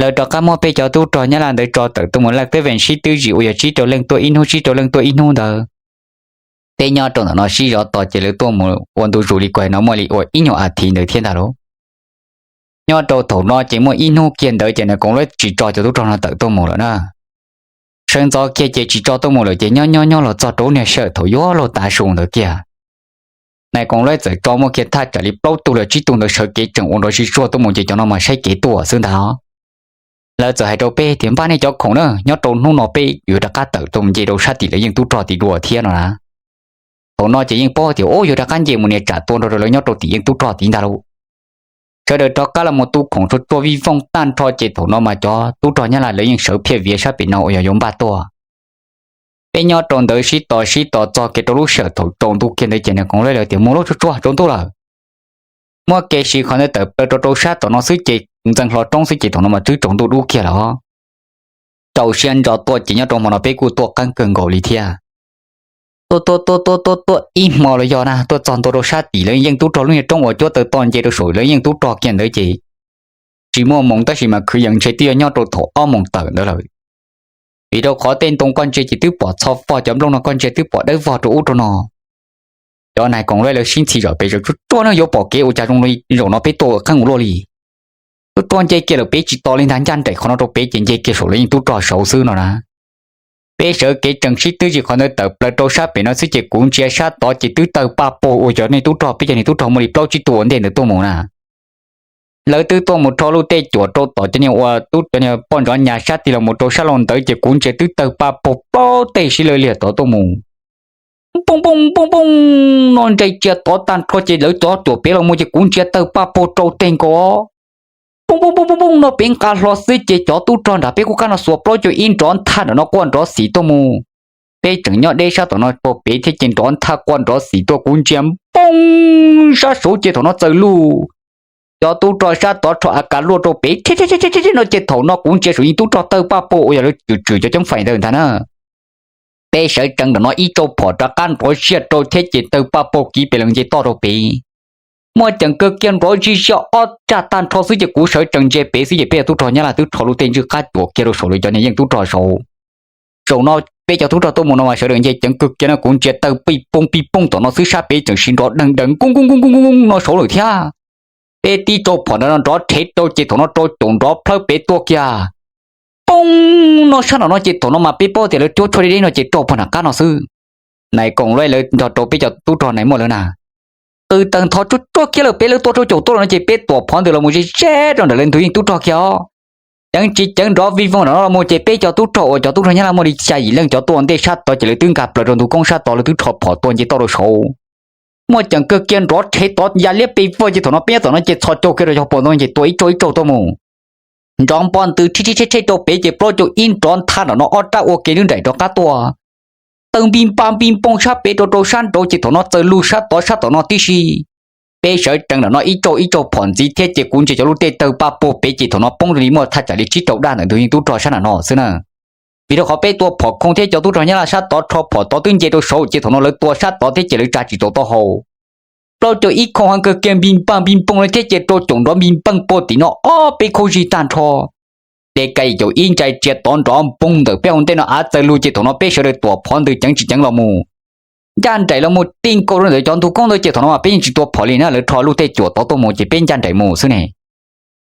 Lawv rov qab muab peb cov tub rog Nyab Laj ntawd tso tawm tuaj mus laj teb vees sib twb zim uas yog tsib rau leej tuaj ib hnub tsib rau leej tuaj ib hnub ntawd. Peb nyob rau ntawm no sib zov tos ces lawv tuaj mus ua ntu zus li kuv hais no muaj li ua ib nyuag as thiv ntawd thiab ntag lauj. Nyob rau thaum no ces muaj ib hnub kiag ntawd ces nais koom lawv tsis tso cov tub rog no tawm tuaj mus lawm na. Sawv ntxov kiag ces tsis tso tuaj mus lawm ces nyob nyob nyob los txog rau lub niag sij hawm thaum yuav luag tav su ntawd kiag, nais koom lawv txawm tso muaj kiag thaj tsam li plaub tug los tsib tug ntawd sawv kev tseem ua nrov zij zuag tuaj mus ces cov no mas saib kev tuaj xwb ntag. Lawv txawm hais rau peb tias, Npaj nej cov khoom na, nyob rau hnub no peb yuav rov qab tawm tuaj mus nce rau sab tim lawv yeej tub rog tim dua thiab no na. Thaum no ces yeej paub tias, Ub, yuav rov qab nce mus niag tsam tua nrog rau lawv nyob rau tim yeej tub rog tid ntag lauj. sawv daws rov qab los mus tu khoom tsuag tsuag vij voog tag nrho ces thaum no mas cov tub rog Nyab Laj lawv yeej sawv phiaj viav sab pem no uas yog yuav npaj tuaj. Peb nyob rau ntawd sib tos sib tos txog kiag rau lub sij hawm thaum tsaus ntuj kiag ntawd ces nais koom laib lawv tias mus lauj, tsuag tsuag tsaus ntuj lawm. Muab kev siv qhov ntawd tawm plaws rau rau sab tom no xwb ces mus ntxeev hlo roob xwb ces thaum no mas twb tsaus ntuj dub kiag lawm. Tsaus siab ntso tuaj ces nyob rau hmo no peb kuj tuaj qeeb kawg nkaus li thiab. Tuaj tuaj tuaj tuaj tuaj tuaj ib hmo los yog na tuaj txog ntua rau sab tim lawv yeej tub rog lub niag roob uas cuab taw to nce rau saum lawv yeej tub rog kiag ntawd ces tsis muaj moos tab sis mas kwv yees ntshe twb yog nyob rau thaum ob moos tawm ntawd lawm. Vim rau qhov tej ntoo koj ntsia ces twb pom txho vog, cov nplooj no koj ntsia twb pom dawb vog rau ub rau no. Cov nais koom laib lawv sib ntxhi zom pes zaws, tsuag tsuag ne yuav pom kev ua cas zoo li zaum no peb tuaj qeeb ua luaj li. Tsuag tsuag nce kiag lawm pem tsis tos li ntag, ncaj nraim qhov no rau pem ces nce kiag saum lawv yeej tub rog saud xwb no na. Peb sawv kev tseem sib twb tsis qhov ntawd tawm plaws rau sab pem no xwb ces kuv ntsia sab tod ces twb tawg paj pog uas cov niag tub rog, peb cov niag tub rog muaj li plaub tsib tug ua ntej ntawd tuaj mus na. Lawv twb tuaj mus rho luj tej cuam rau tom cov niag ua tub cov niag poj ntxoov nyas sab tid los mus rau sab laug ntawd ces kuv ntsia twb tawg paj pog plaub teg sib law liag tod tuaj mus. Pooj pooj pooj pooj no ntsais tsia tod tag nrho ces lawv cov cuam pem los mus ces kuv ntsia tawg paj pog rau teg nkaus. Pooj pooj pooj pooj pooj no pem nqa hlo xwb ces cov tub rog nram peb kuj qab no xuas plaub caug ib nrov nthaj nram no quaj nrov xim tuaj mus. Peb tseem nyob deb sab tom no rau pem thiab ces nrov nthaj quaj nrov xim tuaj kuv ntsia pooj sab saud ces thaum no txawm luj. Cov tub rog sab tod rho a kas luaj rau pem thiab no ces thaum no kuv ntsia saum yeej tub rog tawg paj pog uas yog lawv tswm tswm cov coob fais ntawd ntag na. Peb sawv tsees nram no ib tsau phom rov qab nrov siab rau thiab ces tawg paj pog kiv pes lees nce toj rau pem. Muaj ceem kawg kiag nrov zij ziaj ob raj tag nrho xwb ces kuv sawv tsees ntsia pem xwb ces peb cov tub rog Nyab Laj twb rho luj tej ntswj qab cuam kiag rau saum lawv cov niag yeej tub rog saud. Zaum no peb cov tub rog tuaj mus no mas sawv daws nce ceev kawg kiag no kuv ntsia tawg pij pooj pij pooj tom no xwb sab pem tseem siv nrov deeg deeg koob koob koob koob no saud lawm thiab. Peb tib tsau phom ntawd no nrov rhev rau ces thaum no rau caum nrov plhawb pem tuaj kiag. Pooj no sab nram no ces thaum no mas peb paub tias lawv cuab tshuaj deb deb no ces raug puag nram qab no xwb. Nais koom laib lawv nrog rau peb cov tub rog nais muaj lawv na. Qw tawg ntho tsuag tsuag kiag lawm peb lawv tua rau caum tuaj los no ces peb tuam phov ntws los mus ze ze rau nram lawv ntug yeej tub rog kiag os. Ceev tsis ceev nrov vij voog nram no los mus ces peb cov tub rog uas cov tub rog Nyab Laj muaj li xya yim leej cov tuaj ua ntej sab tod ces lawv twb nkag plaws rau ntug koob sab tod lawv twb rho phom tua nce toj rau saud. Muaj ceem kawg kiag nrov rhev tod ya liab pes vog ces thaum no peb nyob tom no ces txhos caug kiag rau cov phom ntoo ces tua ib tsaug ib tsaug tuaj mus. Nrov npo ntws rhib rhib rhib rhib rau pem ces plaub caug ib nrov nthaj nram no ob rab ua ke lub nraim rov qab tuaj. Tawg npij npaj npij npooj sab pem rau rau sab nraud ces thaum no txawm lug sab tod sab tom no tib si. Peb sawv tsees nram no ib tsaug ib tsaug phom ntxiv thiab ces kuv ntsia cov lub tej tawg paj pog pem ces thaum no poob li muaj thaj tsam li tsib rau daj ntawm ntug yeej tub rog sab nram no xwb na. Vim rau qhov peb tua phom khoo thiab cov tub rog Nyab Laj sab tod rho phom tod twb nce rau saud ces thaum no lawv tua sab tod thiab ces lawv tsa tsis tau taub hau. Plaub caug ib khoom heev kawg kiag npij npaj npij npooj li thiab ces rau caum nrov npij npeej puag tim no ob peb khaub zig tag nrho. De ka yim caum ib ntsais tsia tod nrov npoog ntawm peb hauv ntej no av txawg lug ces thaum no peb sawv daws tuam phov ntws ceev tsis ceev los mus. Ncaj nraim los mus ti nkaus rau ntawm cov ntug koob ntawd ces thaum no mas peb yeej tsis tua phom li na, lawv rho luj tej cuam tod tuaj mus ces peb ncaj nraim mus xwb ne.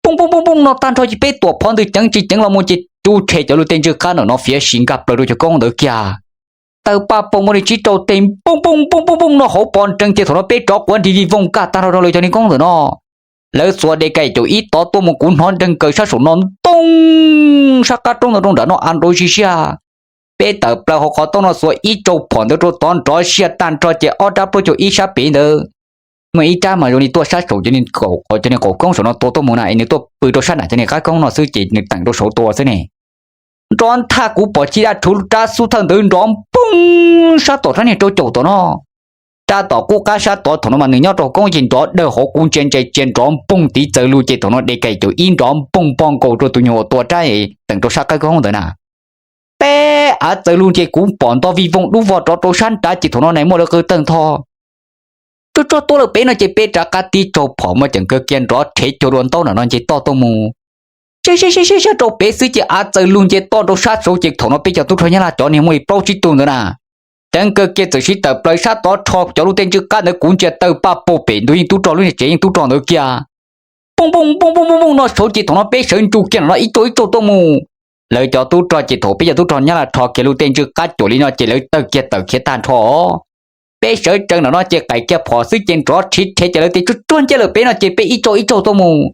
Pooj pooj pooj pooj no tag nrho ces peb tuam phov ntws ceev tsis ceev los mus ces tsuj tshe cov luj tej ntswj qab ntawm no fiav sis nkag plaws rau cov koob ntawd kiag. Tawg paj poog muaj li tsib rau teg pooj pooj pooj pooj pooj no hauv pos nreeg ces thaum no peb rov quav nrig vij voog nkag tag nrho rau lawv cov niag koob ntawm no. Lawv xuas de ka yim caum ib tod tuaj mus kuv hnov nreeg kaws sab saum no ntoo sab qab roob ntawd rau nram no av nrov zij ziaj. Peb tawm plaws hauv qhov toob no xuas ib tsau phom ntawd rau tod nrov siag tag nrho ces ob rab plaub caug ib sab pem ntawd muaj ib rab mas zoo li tuaj sab saum cov niag qaum koob saum no tua tuaj mus na es nws tuaj pw rau sab nram cov niag qab koob no xwb ces nws teem rau saud tua xwb ne. Nrov nthaj kuv pom ci daj rhuv rab xub thawj ntawd nrov npoog sab tom rab niag rau caum tom no. Rab tom qub qab sab tod thaum no mas nws nyob rau koob ces nrov dawg hauv kuv ntsia ntsais tsia nrov npoog tiv txawg lug ces thaum no de ka yim caum ib nrov npoog npog nkaus rau tus nyuag uas tua rab teem rau sab qab koob ntawd na. Peb av txawg lug ces kuv pom nto vij voog dub vog rov rau sab nrad ces thaum no nais muaj lawv qw tawg ntho. Tsuag tsuag tuaj lawm pem no ces peb rov qab tib tsaug phom muaj ceem kawg kiag nrov rhev cuag dua ntaub nram no nce toj tuaj mus. Sab sab sab sab rau pem xwb ces av txawg lug nce toj rau sab saud ces thaum no peb cov tub rog Nyab Laj cov niag muaj li plaub tsib tug ntawd na. Ceev kawg kiag txawm sib tawm plaws sab tod rho cov lub tej ntswj qab ntawd kuv ntsia tawg paj pog pem ntug yeej tub rog lub niag tsev yeej tub rog ntawd kiag. Pooj pooj pooj pooj pooj no saud ces thaum no peb sawv ntsug kiag nram no ib tsaug ib tsaug tuaj mus. Lawv cov tub rog ces thaum peb cov tub rog Nyab Laj rho kiag lub tej ntswj qab cuam li no ces lawv tawg kiag tawm khiav tag nrho. Peb sawv tsees nram no ces qaim kiag phom xwb ces nrov rhiv rhev ces lawv tias tsuag tsuag nce lawm pem no ces peb ib tsaug ib tsaug tuaj mus.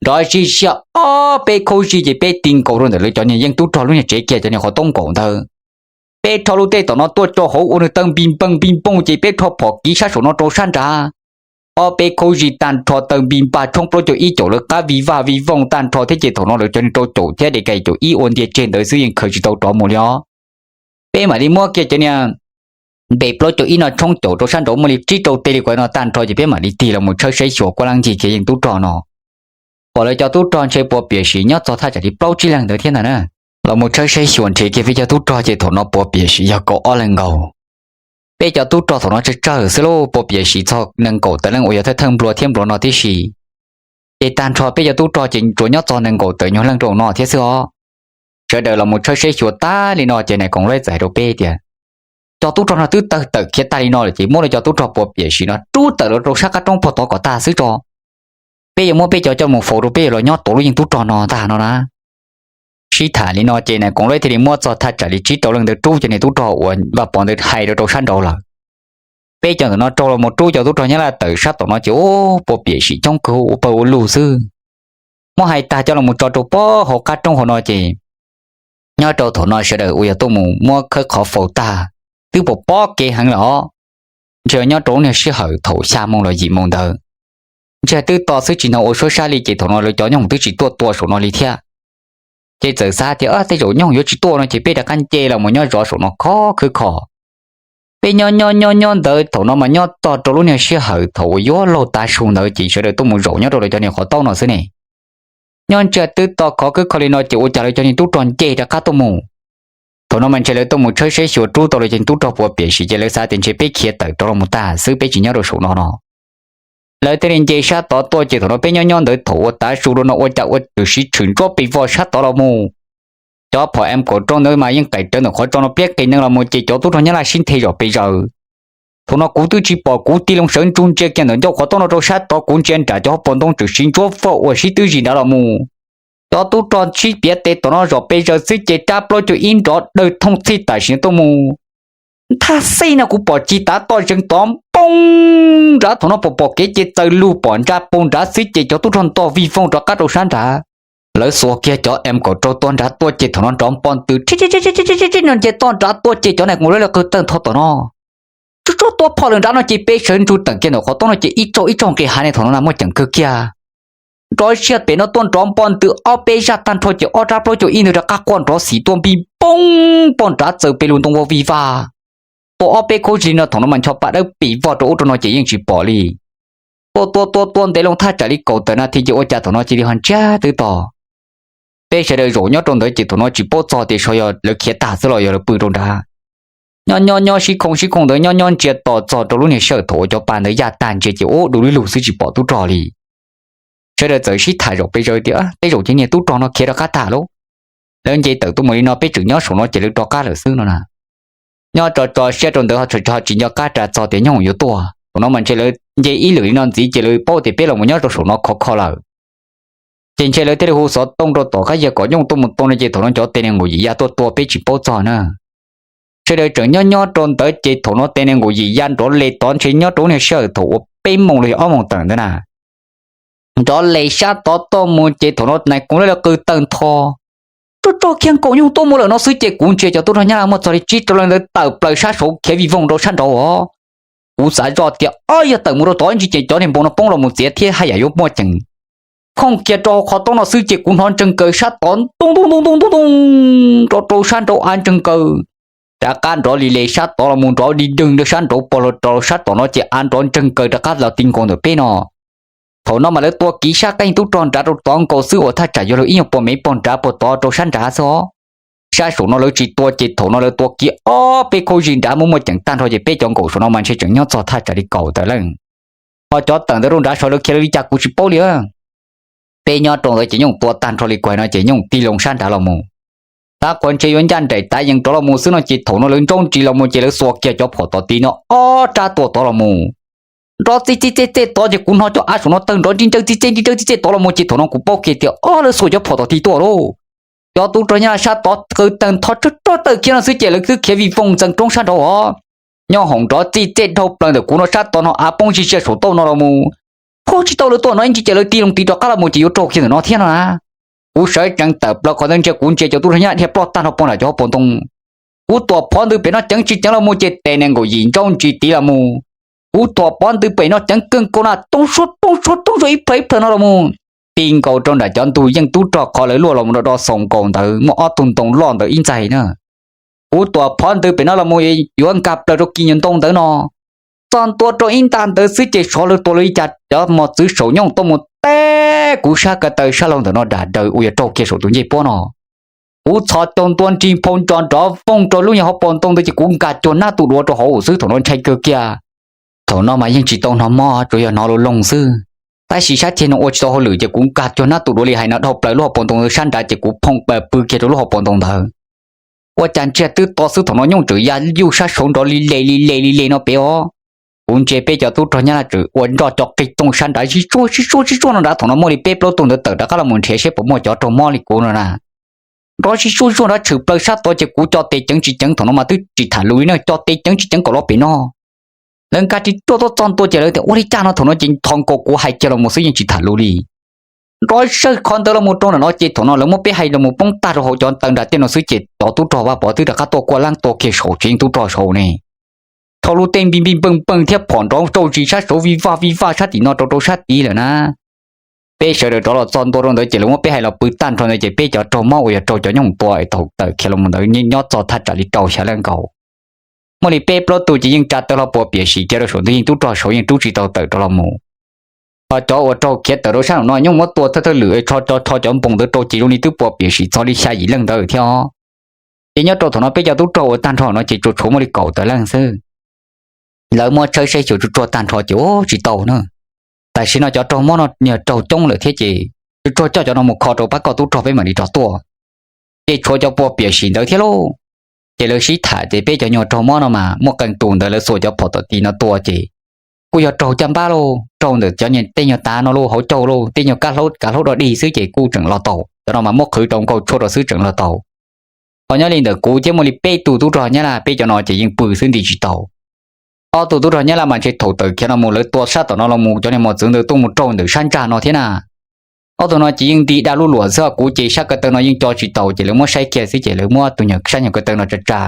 Nrov zij ziaj ob peb khaub zig ces peb ti nkaus rau ntawm lawv cov niag yeej tub rog lub niag tsev kiag cov niag qhov toob nkaus ntawd. Peb rho lub tej tom no tuaj rau hauv ua nws tawg npij npeeg npij npoog ces peb rho phom kiv sab saum no rau sab nrad. ob peb khaub zig tag nrho, taw npis npag tshoob plaub caug ib caum lawv qab vij vaj vij voog tag nrho thiab ces thaum no lawv cov niag rau caum thiab de kai caum ib ua ntiag tseg ntawd xwb yeej khaws tsis tau rov mus li os. Peb mam li muab kiag cov niag npe plaub caug ib no tshoob caum rau sab nraud muaj li tsib rau teg li kuv no tag nrho ces peb mam li tig los mus tshawb saib xyuas kuab leeb ncig kiag yeej tub rog no. Pom lawv cov tub rog ntshe puas piam sim nyob txog thaj tsam li plaub tsib leeg ntawd thiab ntag na. Los mus tshawb saib xyuas nrhiav kiag peb cov tub rog ces thaum no puas piam sim yog kaum ob leeg nkaus. Peb cov tub rog thaum no tsawg tsawg xwb lauj, puas piam sim txog nees nkaum tawm leej uas yog thawj thawj nplua thiab nplua no tib si. Ces tag nrho peb cov tub rog ces tsuas nyob txog nees nkaum tawm nyuag leej rau no thiab xwb os. Sawv daws los mus tshawb saib xyuas tag li no ces nais koom laib txawm hais rau peb tias, cov tub rog no twb tawg tawm khiav tag li no lawm ces muab lawv cov tub rog puas piam sim no rub tawm los rau sab qab roob pog tod kom tag xwb tso. Peb yuav muab peb cov coj mus faus rau peb yuav los nyob tuav lub yeej tub rog no ntag no na. Sib tham li no ces nais koom laib thiaj li muab txog thaj tsam li tsib rau leej ntawd rub cov niag tub rog uas Vaj Pov ntawd hais rau rau sab nraud lawm. Peb cov ntawm no raug los mus rub cov tub rog Nyab Laj tawm sab tom no ces ub puas piam sim coob kawg ua pawg ua lug xwb. Muab hais tag coj los mus tso rau pob hauv qab roob hauv no ces nyob rau thaum no sawv daws uas yog tuaj mus muab khawb qhov faus tag, twb pom pob kev heev lawm os. Ntshe nyob rau lub niag sij hawm thaum xya moo los yim moo ntawd, ntshe twb to xwb tsis hnov ua suab sab li ces thaum no lawv cov nyooj twb tsis tuaj tua saum no li thiab. Ces txawm xav tias tej zaum nyooj yuav tsis tuaj no ces peb rov qab nce los mus nyob zov saum no khov khwb kho. Peb nyob nyob nyob nyob ntawd thaum no mas nyob txog rau lub niag sij hawm thaum uas yuav laug tav su ntawd ces sawv daws tuaj mus zaum nyob rau lawv cov niag qhov taub no xwb ne. Nyob ntshe twb to khov khwb kho li no ces ua cas lawv cov niag tub rog nce rov qab tuaj mus. Thaum no mas ntshe lawv tuaj mus tshawb saib xyuas rub tau lawv cov niag tub rog puas piam sim ces lawv xav tias ntshe peb khiav tawm rov los mus tag xwb peb tsis nyob rau saum no no. Lawv thiaj li nce sab tod tuaj ces thaum no peb nyob nyob ntawd thaum ua tav su rau no ua cas ua tshwm sim tshwm ntsuab pes vog sab tod los mus. Cov phom M kaum rau ntawd mas yeej qaim rawv ntawm qhov tso no pliab qis nees los mus ces cov tub rog Nyab Laj sib nthe zom pes zaws. Thaum no kuv twb tsis pom kuv tig loo sawv ntsug ntsia kiag ntawm ncauj qhov taub no rau sab tod kuv ntsia nram cov hauv paus ntoo tshwm sim ntsuab vog ua sib twb zis nrad los mus. Cov tub rog sib piav tes tom no zom pes zaws xwb ces rab plaub caug ib nrov dawg thooj txhij tam sim tuaj mus. Nthaj xij no kuv pom tsis tav toj zeeg tod npoo nrad thaum no pom pom kev ces txaws lug pom nra pau nrad xwb ces cov tub rog ntog vij voog rov qab rau sab nrad. Lawv xuas kiag cov M kaum rau tua nrad tuaj ces thaum no nrov npo ntws no nce toj nrad tuaj ces cov nais koom laib lawv qw tawg ntho tom no. Tsuj tsuag tua phom lawm nrad no ces peb sawv ntsug teem kiag ntawm qhov taub no ces ib tsaug ib tsaug nqis hav ne thaum no na muaj ceem kawg kiag. Nrov siab pem no tuaj nrov npo ntws ob peb zaj tag nrho ces ob rab plaub caug ib ntawd rov qab quaj nrov xim tuaj npij npoo poj nrad txaws pes lug ntoo vau vij vag. Tua ob peb khaub zig no thaum no mas ncho pa dawb pim vog rau ub rau no ces yeej tsis pom li. Tua tua tua tua ntev loo thaj tsam li kaum tawm nas this ces ua cas thaum no cia li ho ntsiag twb to. Peb sawv daws zaum nyob rau ntawd ces thaum no tsis paub txog tias xyov yog lawv khiav tag xwb los yog lawv pw rau nrad. Nyob nyob nyob sib khoo sib khoo ntawd nyob nyob ntsia tos txog rau lub niag sij hawm thaum uas cov pa ntawd yaj tag ntsia ces ub du lug xwb tsis pom tub rog li. Sawv daws txawm sib tham zaum pes zaws tias tej zaum cov niag tub rog no khiav rov qab tag lauj. Lawv nce tawm tuaj mus li no peb tseem nyob saum no ces lawv rov qab lawm xwb no na. Nyob tso tso siab rau ntawd ho tsis nco qab ras txog tias nyooj yuav tuaj thaum no mas ntshe lawv nce ib lwm li no ntxiv ces lawv paub tias peb los mus nyob rau saum no khov kho lawm. Ces ntshe lawv thiaj li hu xov tooj rau tom qab yawg kom nyooj tuaj mus tua no ces thaum no cov tes niag nkaum yim ya tuaj tua peb tsis paub txog na. Sawv daws tseem nyob nyob rau ntawd ces thaum no tes niag nkaum yim ya nrov les tod ntshe nyob rau lub niag sij hawm thaum uas peb moos los yog ob moos tawm ntawd na. Nrov les sab tod tuaj mus ces thaum no nais koom laib lawv qw tawg ntho. Tsuj tsuag kiag nkaus nyooj tuaj mus lawm no xwb ces kuv ntsia cov tub rog Nyab Laj muaj txog li tsib rau leej ntawd tawm plaws sab saud khiav vij voog rau sab nraud os. Kuv xav zoj tias ob yog tawm mus rau tod ib ntsis ces cov niag npoo no poob los mus txiav thiab haj yam yuav muaj ceem. Khooj kiag rau hauv qhov taub no xwb ces kuv hnov ntseeg kaws sab tod ntuj ntuj ntuj ntuj ntuj ntuj rau rau sab nraud av ntseeg kaws. Rov qab nrov li les sab tod los mus nrov dig dwg rau sab nraud pog los rau sab tom no ces av nrov ntseeg kaws rov qab los ti nkaus ntawm peb no. Thaum no mas lawv tua kiv sab qeej tub rog nrad rau tod nkaus xwb uas thaj tsam yuav luag ib nyuag pos mev pog nrad puag tod rau sab nrad xwb os. Sab saum no lawv tsis tua ces thaum no lawv tua kiv ob peb khaub zig nrad muaj muaj ceem tag nrho ces peb cov nkaum saum no mas ntshe tseem nyob txog thaj tsam li kaum tawm leej. Ho cov tawm ntawd rau nrad saud lawv khiav lawv li cas kuv tsis paub li. Peb nyob rau ntawd ces nyooj tua tag nrho li kuv hais no ces nyooj tig loo sab nrad los mus. Tab qhuas ntshe yuav ncaj nraim tav yees rov los mus xwb no ces thaum no lawv ntsaub ntsis los mus ces lawv xuas kiag cov phom tom tid no ob rab tua tod los mus. Nrov txij txij txej txej tod ces kuv hnov cov av saum no tawg nrov ntsij ntsawj txij txej ntsij ntsawj txij txej tod los mus ces thaum no kuv paub kiag tias ob lawv xuas cov phom tom tid tuaj lauj. Cov tub rog Nyab Laj sab tod qw tawg ntho tsuj tsuag tawm kiag no xwb ces lawv twb khiav vij voog ntxees roob sab nraud os. Nyob hoom nrov txij txej dhau plaws ntawm kuv no sab tod no av poob zij ziaj saum tauj no los mus. Phuj tsis tau lawv tuaj no ib ntsis ces lawv tig loo tid rov qab los mus ces yuav raug kiag ntawm no thiab no na. Kuv sawv tsees tawm plaws qhov ntawd ntsia kuv ntsia cov tub rog Nyab Laj dhia ploj tag nrho pog nram cov hauv paus ntoo. Kuv tuam phov ntws pem no ceev tsis ceev los mus ces tes niag nkaum yim ntsaub ntsis tid los mus. Kuv thuam phov ntws pem no ceev kawg nkaus na, toob suab toob suab toob suab ib plhaw ib plhaw no los mus ti nkaus rau nram cov ntug yeej tub rog qhov lawv luaj los mus rau do xaus nkaus ntawd muaj ob tug ntoo loj ntawd ib ntxaig na. Kuv thuam phov ntws pem no los mus yuav nkag plaws rau kis nyuag ntoo ntawd no, txog ntua rau ib nta ntawd xwb ces xyov lawv tua lawv li cas cov mos txwv saum nyooj tuaj mus teb kuv sab ko taw sab laug ntawm no dam daws uas yog raug kiag saum tus ncej puab no. Kuv txhos caug ntua nrig nphau ntsos nrov voog rau lub nyuag hauv paus ntoo ntawd ces kuv nkag cuag nab tus duav rau hauv xwb thaum no ntshai kawg kiag. Thaum no mas yeej tsis tau hnov mob tsuas yog hnov loo loo xwb. Tab sis sab ceg no ua tsis tau hauj lwm ces kuv nkag cuag nab tus duav li hais no dhau plaws lub hauv paus ntoo ntawd sab nrad ces kuv phoom pw kiag rau lub hauv paus ntoo ntawd. Ua cas ntsiag twb to xwb thaum no nyooj tseem ya yuj sab saud nrov li le li le li le no pem os. Kuv ntsia peb cov tub rog Nyab Laj tseem ua nroj co qig tooj sab nrad sib suaj sib suaj sib suaj no nrad thaum no muaj li peb plaub tug ntawd tawm rov qab los mus nrhiav seb puas muaj cov raug mob li kuv no na. Nrov sib suaj sib suaj nrad tshwm plaws sab tod ces kuv co tes ceev tsis ceev thaum no mas twb tsis tham lus li na, co tes ceev tsis ceev kom los pem no. Lawv nkag ris ruaj tuaj txog ntua ces lawv tias ua li cas no thaum no ces thov nkaus kuv hais kiag los mus xwb yeej tsis tham lus li. Nrov zawj qhov ntawd los mus rau ntawm no ces thaum no lawv muab peb hais los mus poob tag rau hauv cov ntawv nrad tej no xwb ces cov tub rog Vaj Pov twb rov qab tuaj kuaj leej tua kiag saud tsev yeej tub rog saud ne. Rho lub tej npij npij npeej npeej thiab phom nrov tsauj zis sab saud vij vaj vij vaj sab tim no rau rau sab tid lawm na. Peb sawv daws rov los txog ntua rau ntawd ces lawv muab peb hais los pw tag nrho ntawd ces peb cov raug mob uas yog raug cov nyooj tua es thaum tawm khiav los mus ntawd nyob txog thaj tsam li rau xya leej nkaus. Muaj li peb plaub tug ces yeej tsa tawg hlo puas piam sim kiag rau saum ntug yeej tub rog saud yeej rub tsis tau tawm rov los mus. Ho cov uas raug khiav tawm rau sab nraum no nyob muab tua thawj thawj lwm rho cov rho cov npoos ntawd rau ces zoo li twb puas piam sim txog li xya yim leej ntawd thiab. Ces nyob rau thaum no peb cov tub rog uas tag nrho no ces tsuas tshuav muaj li kaum tawm leej xwb. Lawv muab tshawb saib xyuas tsuag tsuag tag nrho ces ua tsis tau na. Tam sim no cov raug mob no niag raug coob lawm thiab ces tsuag tsuag coj cov no mus kho rau pab koj tub rog peb mam li rov tuaj. Ces tshuav cov puas piam sim ntawd thiab lauj. Ces lawv sib tham ces peb cov nyuag raug mob no mas muaj qee tus ntawd lawv xuas cov phom tom ti no tua ces kuj yog raug caj npab lauj, raug ntawm cov niag tej nyuag tav no lauj, hauv caug lauj, tej nyuag kav hlaub dog dig xwb ces kuj tseem los tau. Cov no mas muab qhwv rau nkaug tshuaj rau xwb tseem los tau. Ho nyob li ntawm kuv thiab muaj li peb tug tub rog Nyab Laj peb cov no ces yeej pw xwb nti tsis tau. Ob tug tub rog Nyab Laj mas ntshe thaum tawm khiav no mus lawv tua sab tom no los mus cov niag mos txwv ntawd tuaj mus raug ntawm sab ntsag no thiab na. Ob tug no ces yeej nti dab lub luam xwb, kuv ces sab ko taw no yeej co tsis taus ces lawv muab saib kiag xwb ces lawv muab tus nyuag sab nyuag ko taw no tsa tsa.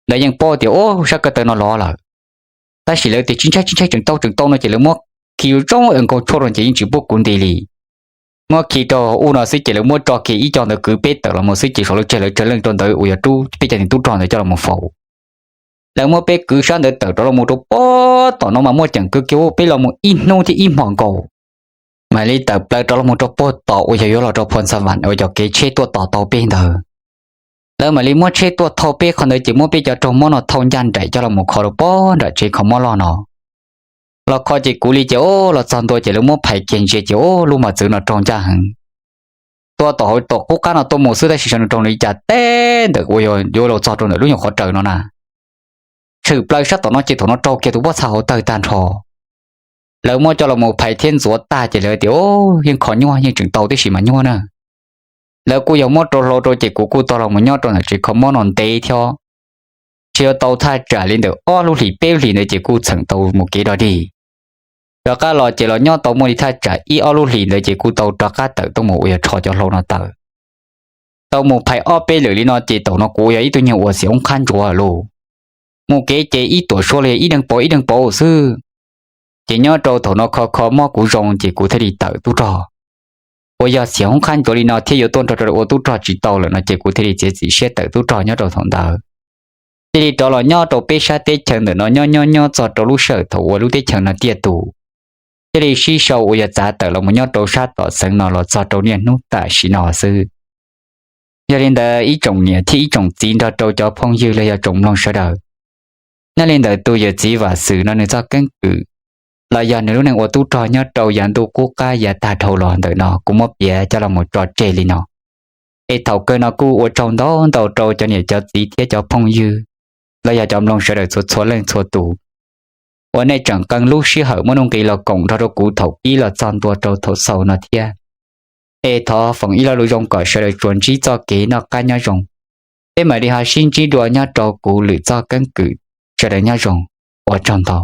Lawv yeej paub tias ub sab ko taw no lov lawm, tab sis lawv tias tsis ntshai tsis ntshai tseem tau tseem tau no ces lawv muab khi zoo nkaug tshuaj rau ces yeej tsis pub kuv nti li. Muab khi rau ub no xwb ces lawv muab tso kiag ib co ntawd kwv peb tawm los mus xwb ces saum lawv tseg lawv tsawg leej rau ntawd uas yog rub peb cov niag tub rog ntawd coj los faus. Lawv muab peb kwv sab ntawd tawm rov los mus rau pem tom no mas muaj ceem kwv kiag peb los mus ib hnub thiab ib hmos nkaus. Mam li tawm plaws rov los mus rau pem tom uas yog yuav los rau Phoo Xa Vam uas cov kev tsheb tuaj tos tau peb ntawd. Lawv mam li muab tsheb tuaj thauj peb qhov ntawd ces muab peb cov raug mob no thauj ncaj nraim coj los mus kho rau pem nram tsev kho mob loj no. Los kho ces kuv li ces ub los txog ntua ces lawv muab phais kiag ntsia ces ub lub mos txwv no raug ncaj heev. Tua tom hauv tom qub qab no tuaj mus xwb tab sis xyov nws raug li cas teb ntawm uas yog yuav los txog rau ntawm lub nyuag qhov raws no na. Tshwm plaws sab tom no ces thaum no raug kiag tus pob txha hauv tawg tag nrho. Lawv muab coj los mus phais thiab ntxuav tag ces lawv tias ub yeej kho nyuaj yeej tseem tau tib si mas nyuaj na. Lawv kuj yog muab rau hlau rau ces kuv kuj tau los mus nyob rau ntawm tsev kho mob no ntev thiab. Tsis yuav tau thaj tsam li ntawm ob lub hlis peb lub hlis ntawd ces kuj txheem tau mus kev dog dig. Rov qab los ces los nyob tau muaj li thaj tsam ib ob lub hlis ntawd ces kuj tau rov qab tawm tuaj mus uas yog rho cov hlau no tawm. Tau mus phais ob peb lwm li no ces thaum no kuv yog ib tug nyuag uas xiam oob qhab ntsuav lauj. Mus kev ces ib tuam sua los yog ib deeg pauv ib deeg pauv xwb. Ces nyob rau thaum no kho kho mob kuv zoo ces kuv thiaj li tawm tub rog. Uas yog xiam oob qhab ntsuav li no thiab yuav tuaj nrog rau ua tub rog tsis tau lawm no ces kuv thiaj li txiav txim siab tawm tub rog nyob rau thaum ntawd. Thiaj li rov los nyob rau peb sab teb chaws ntawm no nyob nyob nyob txog rau lub sij hawm thaum uas lub teb chaws no tiaj tus. Thiaj li sib sau uas yog txav tawm los mus nyob rau sab tom xeev no los txog rau niaj hnub tam sim no xwb. Yog li ntawd ib tsoom niam thiab ib tsoom txiv nrog rau cov phooj ywg los yog tsoom mloog sawv daws, nyob li ntawm tus yawm txiv Vam Xwm no nws txoj keeb kwm los yog nws lub neej ua tub rog nyob rau yav ntuj qub qab yav tag dhau los ntawm no kuv muab piav coj los mus tso tseg li no. Es thaum kawg no kuj ua tsaug ntau ntau rau cov niam cov txiv thiab cov phooj ywg los yog cov mloog sawv daws txhua txhua leej txhua tus uas nej tseem qee lub sij hawm muaj nuj nqis los koom nrog rau kuv thaum pib los txog ntua rau thaum xaus no thiab. Es thov foom ib lo lus zoo kom sawv daws tsuas ntsib txoj kev noj qab nyob zoo. Peb mam li ho sib ntsib dua nyob rau kuv lwm txoj keeb kwm. Sawv daws nyob zoo, ua tsaug ntau.